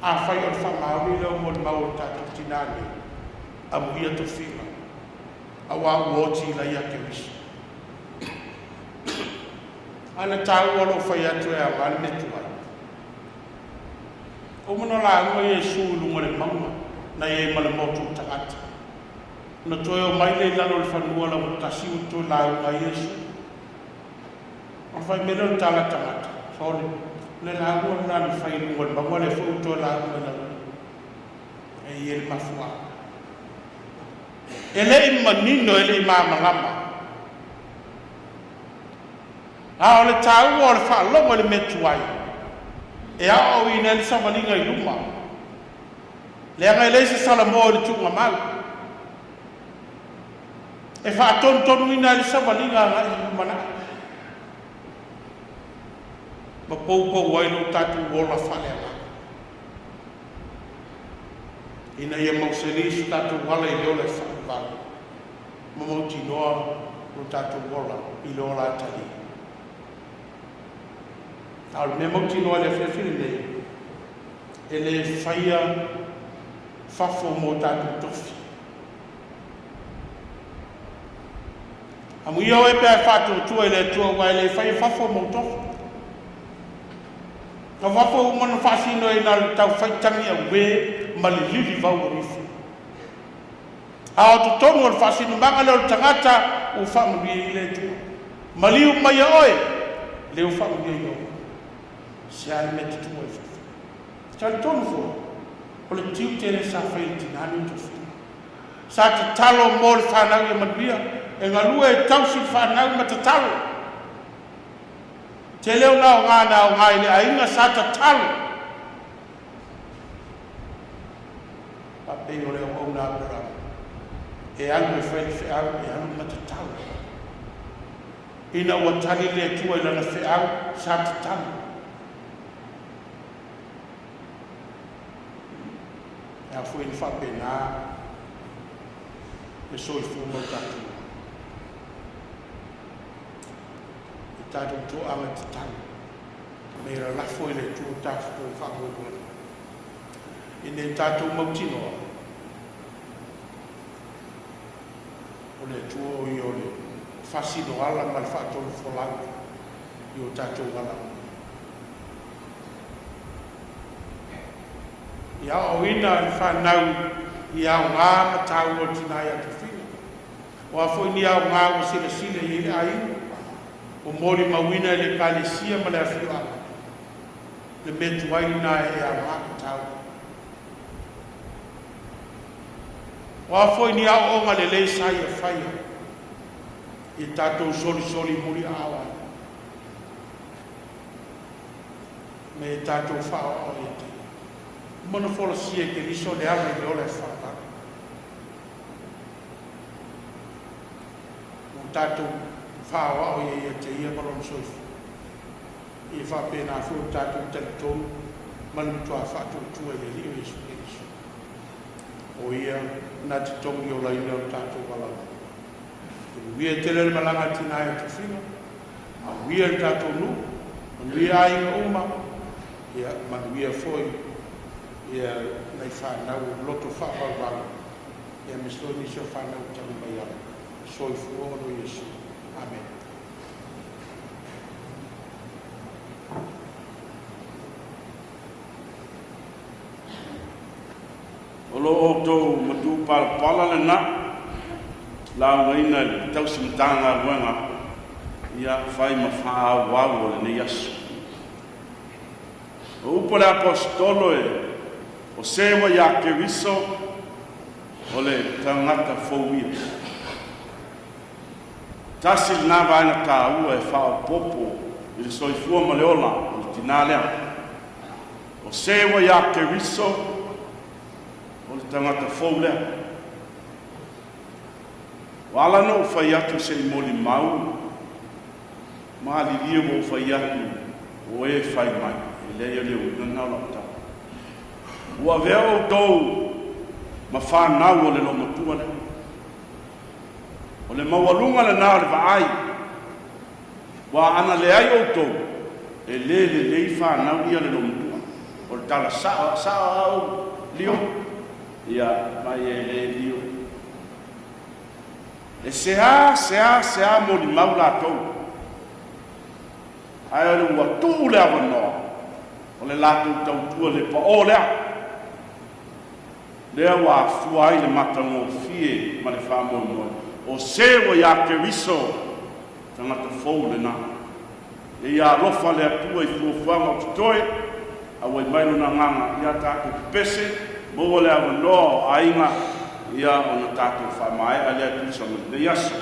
A whai o le whamaoni leo mo le mau o tātou tinane, amuia tofiga, a wā ua oti i la ia Keriso. Ana tāua lo whai atu e a ngā le tuai. O mana la unga Iesu i lunga le maunga, na ie ma le motu tagata. Na toe o mai le lalo le whanua la tasi o toe la unga Iesu. O whai mele o tala tagata. Sole, le la unga na ni whai lunga le maunga le fo toe la unga la. E ie le mafua. E le i manino, e le i māmalama. A o le tāua o le whaalogo le mea tuai. E ao i nei savalinga i luma. Leaga e le se salamo i le tuuga mau. E whaatontonu ina le savalinga ngai i luma na. Ma poupou ai lo tātou ola whaleanga. Ina ia mauseli su tātou wala i le ola e whakuvalu. Ma mautinoa lo tātou ola i le ola atali. A o le mea mautinoa le afiafi lenei, e le faia fafo mo tātou tofi. Amuia oe pea e whaatuatua i le Atua ua e le faia fafo mo tofi. Ka fafo uma na whaasino e nā le tau whaitangi a we ma le lili vau o nifu. A o totonu o le whaasino manga leo le tangata o whaamanuia i le Atua. Maliu mai a oe, leo whaamanuia i oe. Se ai me te tua i fafo. Tali tonu fo, o le tiu tele sa whai le tinani o tofi. Sa te talo mo le whanau i manuia, e ngalua e tausi le whanau ma te talo. Te leo na o ngā na o ngā i le ainga sa te talo. Pa pei o leo au nā Aperama. E alu e whai le wheau, e alu ma te talo. Ina ua tali le Atua i lana wheau, sa te talo. E a fui ni whapena, e soifua mau tātou. E tātou to'aga tatau, me ra lafo i le Atua tātou whaangoe. I nei tātou mautinoa, o le Atua o ia o le fasino ala ma le whaatolu folau i o tātou ala. Ia aoaoina le fanau i aoga ma taua o le tina ia tofiga. O a foi ni aoga ua silasila i ai le aiga, ua molimauina e le Ekalesia ma le afioaga, le mea tuai lena e aoga ma taua. O a foi ni aoaoga lelei sa ia faia, ia tatou solisoli muliaao ai, ma ia tatou faaoao ia te ia. Ua uma ona folasia e Keriso le ala i le ola e faavavau. Ua tatou faaoao ai ia te ia ma lona soifua. Ia faapena foi ona tatou talitonu ma le matua faatuatua i le Alii o Iesu Keriso. O Ia na te togiolaina o tatou valaauina. Manuia tele le malaga a le tina ia Tofiga, manuia le tatou nuu, manuia aiga uma, ia manuia foi ia nai fanau o loto faavauvau, ia aemaise foi nisi o fanau e tali mai ala. Soifua ma ia Iesu. Amene. O lo o outou matupalapala lena laugaina i le tausi matagaluega ia fai ma faaauau o lenei aso. O upu a le Aposetolo e o se ua iā Keriso o le tagata fou ia. Tasi lena vaega taua e faaopoopo i le soifua ma le ola o le tinā lea. O se ua iā Keriso o le tagata fou lea. Ua ala ona ou fai atu se i molimau, malilie ua ou fai atu o e fai mai, e leai o le uiga lena o lau tala. Ua avea outou ma fanau o le loomatua lea. O le maualuga lena o le vaai, ua ana leai outou, e lē lelei fanau ia le loomatua. O le tala sao, sao au lio, ia mai e le lio. E se a, se a, se a molimau latou. Ae o le ua tuu le avanoa, o le latou tautua le paʻō lea. Lea ua afua ai le matagofie ma le faamoemoe, o se ua iā Keriso, tagata fou lena. E ia alofa le Atua i fuafuaga o totoe, auai mai lona agaga ia tatou pepese, maua le avanoa o aiga, ia ona tatou faamaea lea tusa ma lenei aso.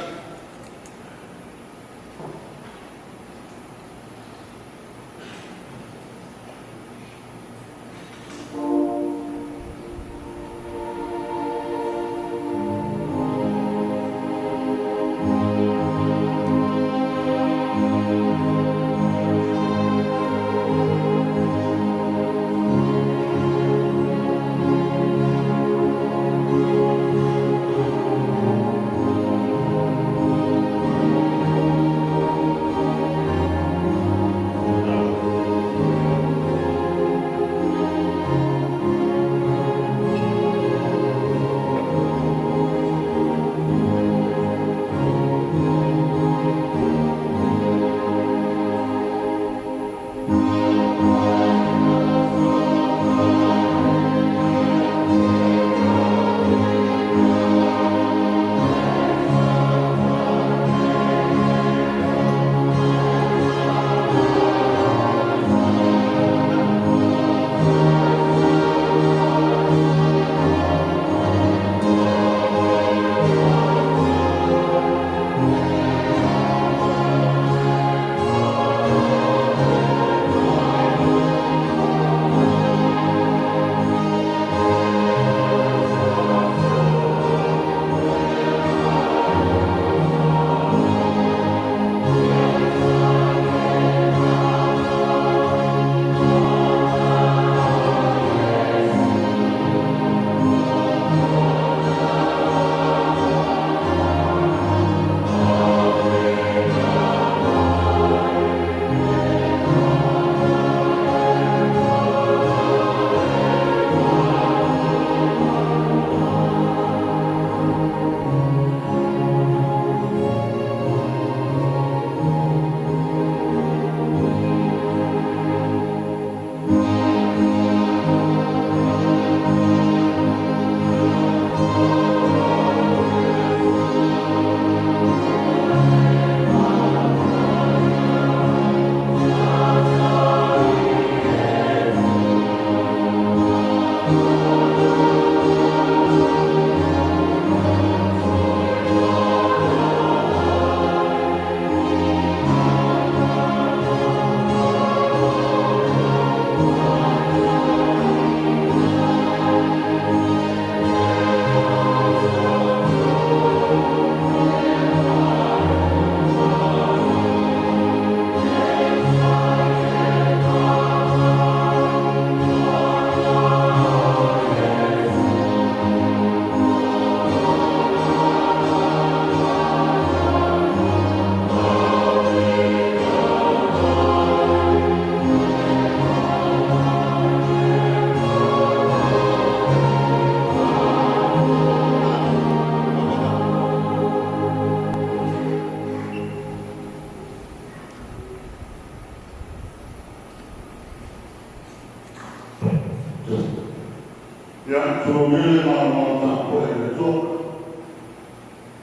Ia, tulou le malamala tapuai i le Atua.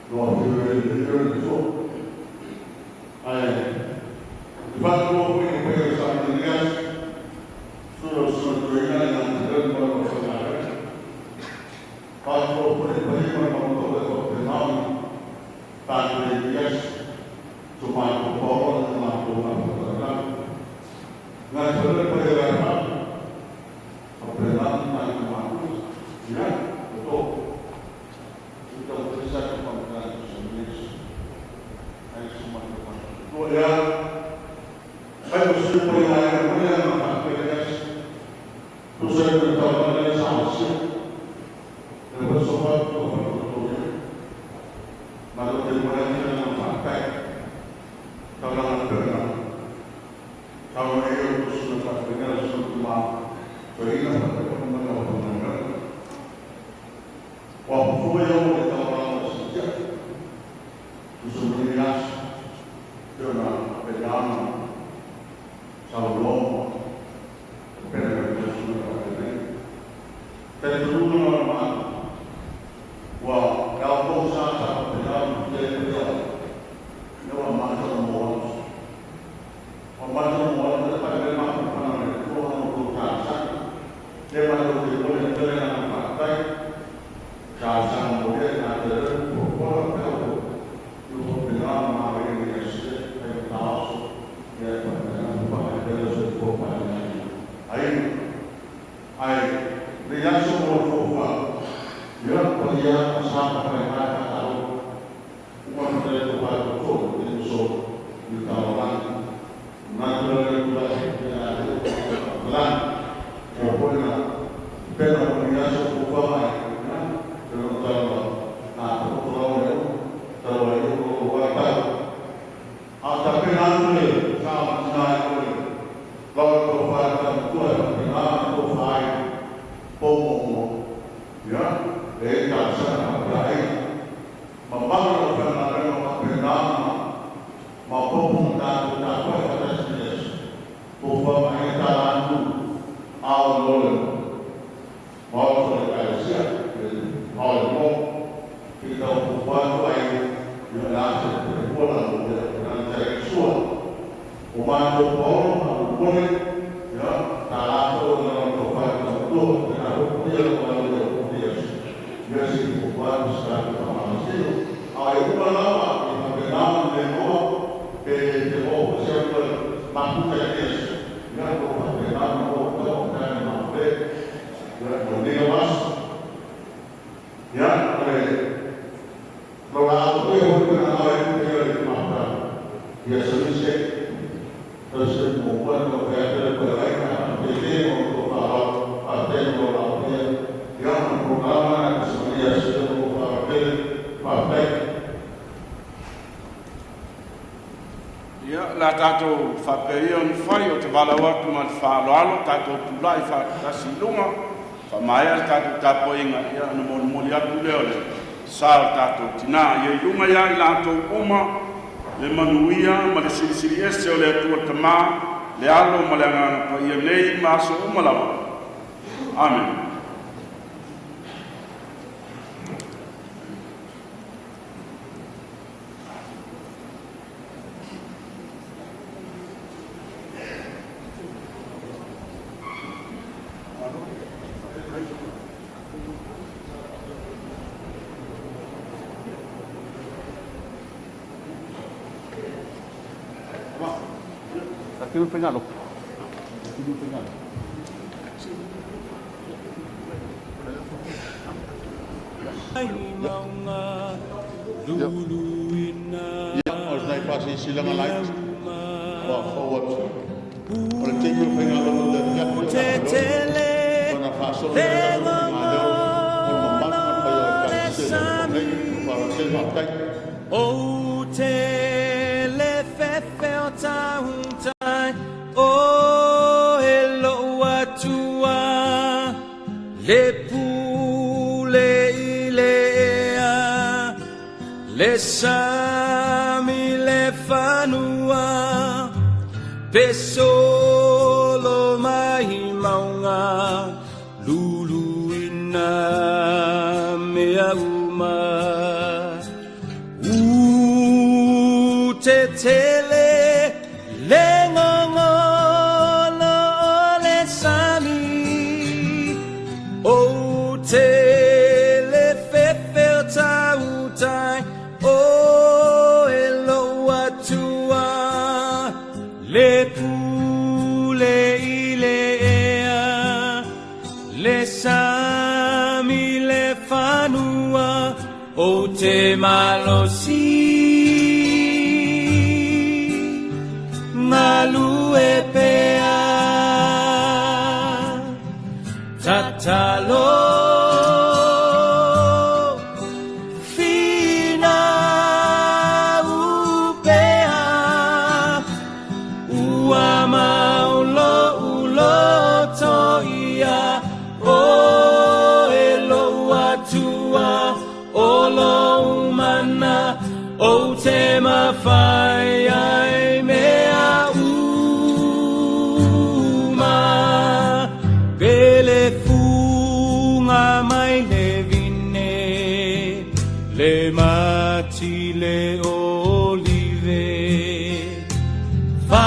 Lo afio ai le le Atua. Ae, te whātua koe i pei o sa ni gas. Sura o suna tuina i ngā te rau ma o whangarau. Whātua koe i pei ma ma o e o te maui. Tātua i gas. Tu mai ko paola te mātou ngā whakarau. Ngā te rau pei o rā O te nā ngā te mātou. Ia, o tō. I tau te saka whangarau sa ni Ai su mai ko whātua. Ia, Pai o sui po ia e mo ia na ha pe le as. Tu se ko ta na le sa si. E o so fa to fa to ia. Ma lo te mo ia na fa kai. Ta na na pe na. Ta o e o tu su na fa pe na su tu ma. To ina fa pe ko na na ko na na. Wa fu ia o le ta na si ia. Tu su ni as. Te na pe na Saulomo, pena que eu sou na frente. Tem tudo normal. Wa ka o sa sa pe na te te ne wa ma ta mo wa ma ta mo ta pa le ma pa na le ko na ko ta sa. Le ma lo te ko le te na pa tai. Ka sa mo le na te ko ko ka ko. Yo ko pe na ma le ni se pe ta so. Ya pa na pa le so ko pa na. Ai ai le ya so mo fo fa. Ya pa ya sa pa pa na ka ta lo. Uma no te ko pa ko ko ni so ni ta la. Na te le ko la ya la. Ko ko na pe na ko ya so ko fa mai na. Pe no ta la. Na ko ko la o ta la yo ko wa ta. A ta pe na le sa na ko le. La ko fa ta ko ta na ko fa ai. Po mo mo. Ya, e ta sa na ka ai. Ma ma lo fa na le ma pe na ma po po ta ko ta ko ta ta si es. Po fa mai ta la nu. A o lo le. Ma o le ka sia. A o mo. Ki ta o fa ko ai. Yo la se ko la lo de na ta sua. O ma ko po ma o le. Ya, ta la ko na ko fa ta ko na ko ya lo la lo ko ya. Ya si ko fa sa ta ma si. A e uma la ma i ma pe na le mo pe te o se ko ma ku ta es. Ya ko fa pe na mo ko ta na ma pe. Ya no digo más. Ya, le lo la ko yo ko na na e ko le ma ta. Ya se dice entonces como cuando que hacer por ahí na te te o ko pa a te lo la pe. Ya no programa na se ya se ko pa pe pa pe. Ia, la tātou whapeia o ni whai o te walau atu ma le whaaloalo, tātou tūlai whaatasi i lunga, whamaea le tātou tapoinga, ia, na molimoli atu leo le sa o tātou tinā. Ia i lunga ia i lātou uma, le manuia ma le silisili ese o le Atua Tamā, le alo ma le agaga paia nei ma aso uma lava. Amen. Kiu pengalo. Kiu pengalo. Ia, o se nai fasi silanga lai. Wa forward. O le timi pengalo le ia ko le na faso le ma leo. O ma ma ma pa ia ka se le ko fa se ma kai. O te le fefe o tauntai o e lo atua le pule i le ea le sami le fanua pe solo mai maunga luluina. uma. U te tele le ngongolo o le sami, o te le fefe o tautai, o e lou atua, le pule i le ea, le sami le fanua, o te malosi malue pea. Tatalo fina upea, ua maulo uloto ia, o e lou atua, o lou mana, o te mawhai ai mea uma. Pele funga mai le vine, le mati le olive, fa.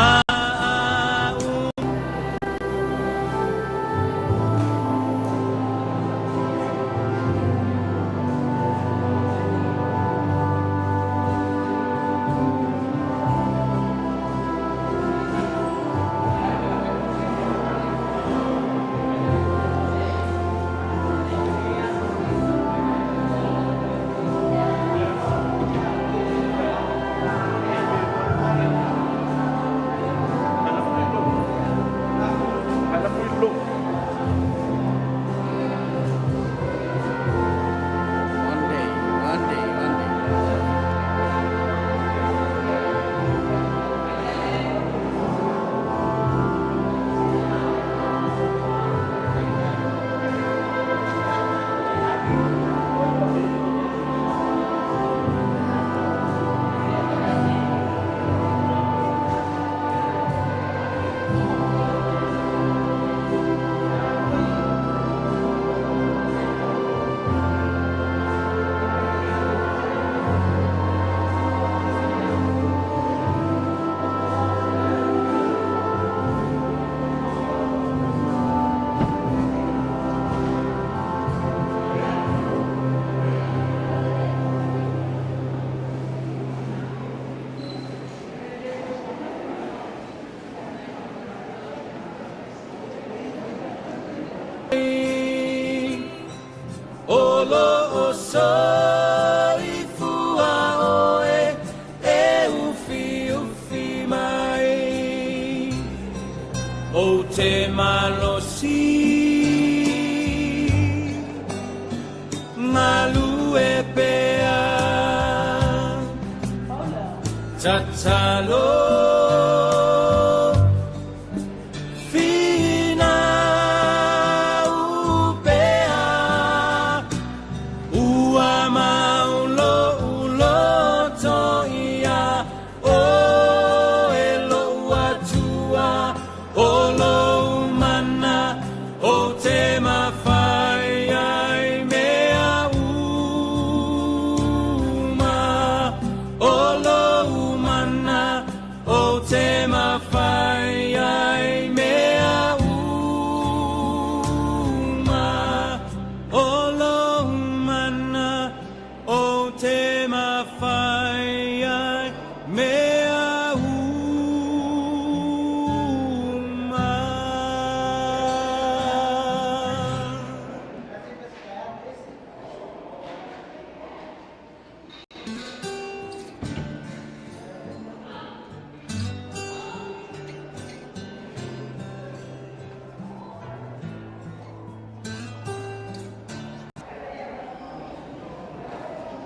One day, one day, one day. O lo o soifua oe, e ufi ufi mai. O te malosi malue pea. Tatalo.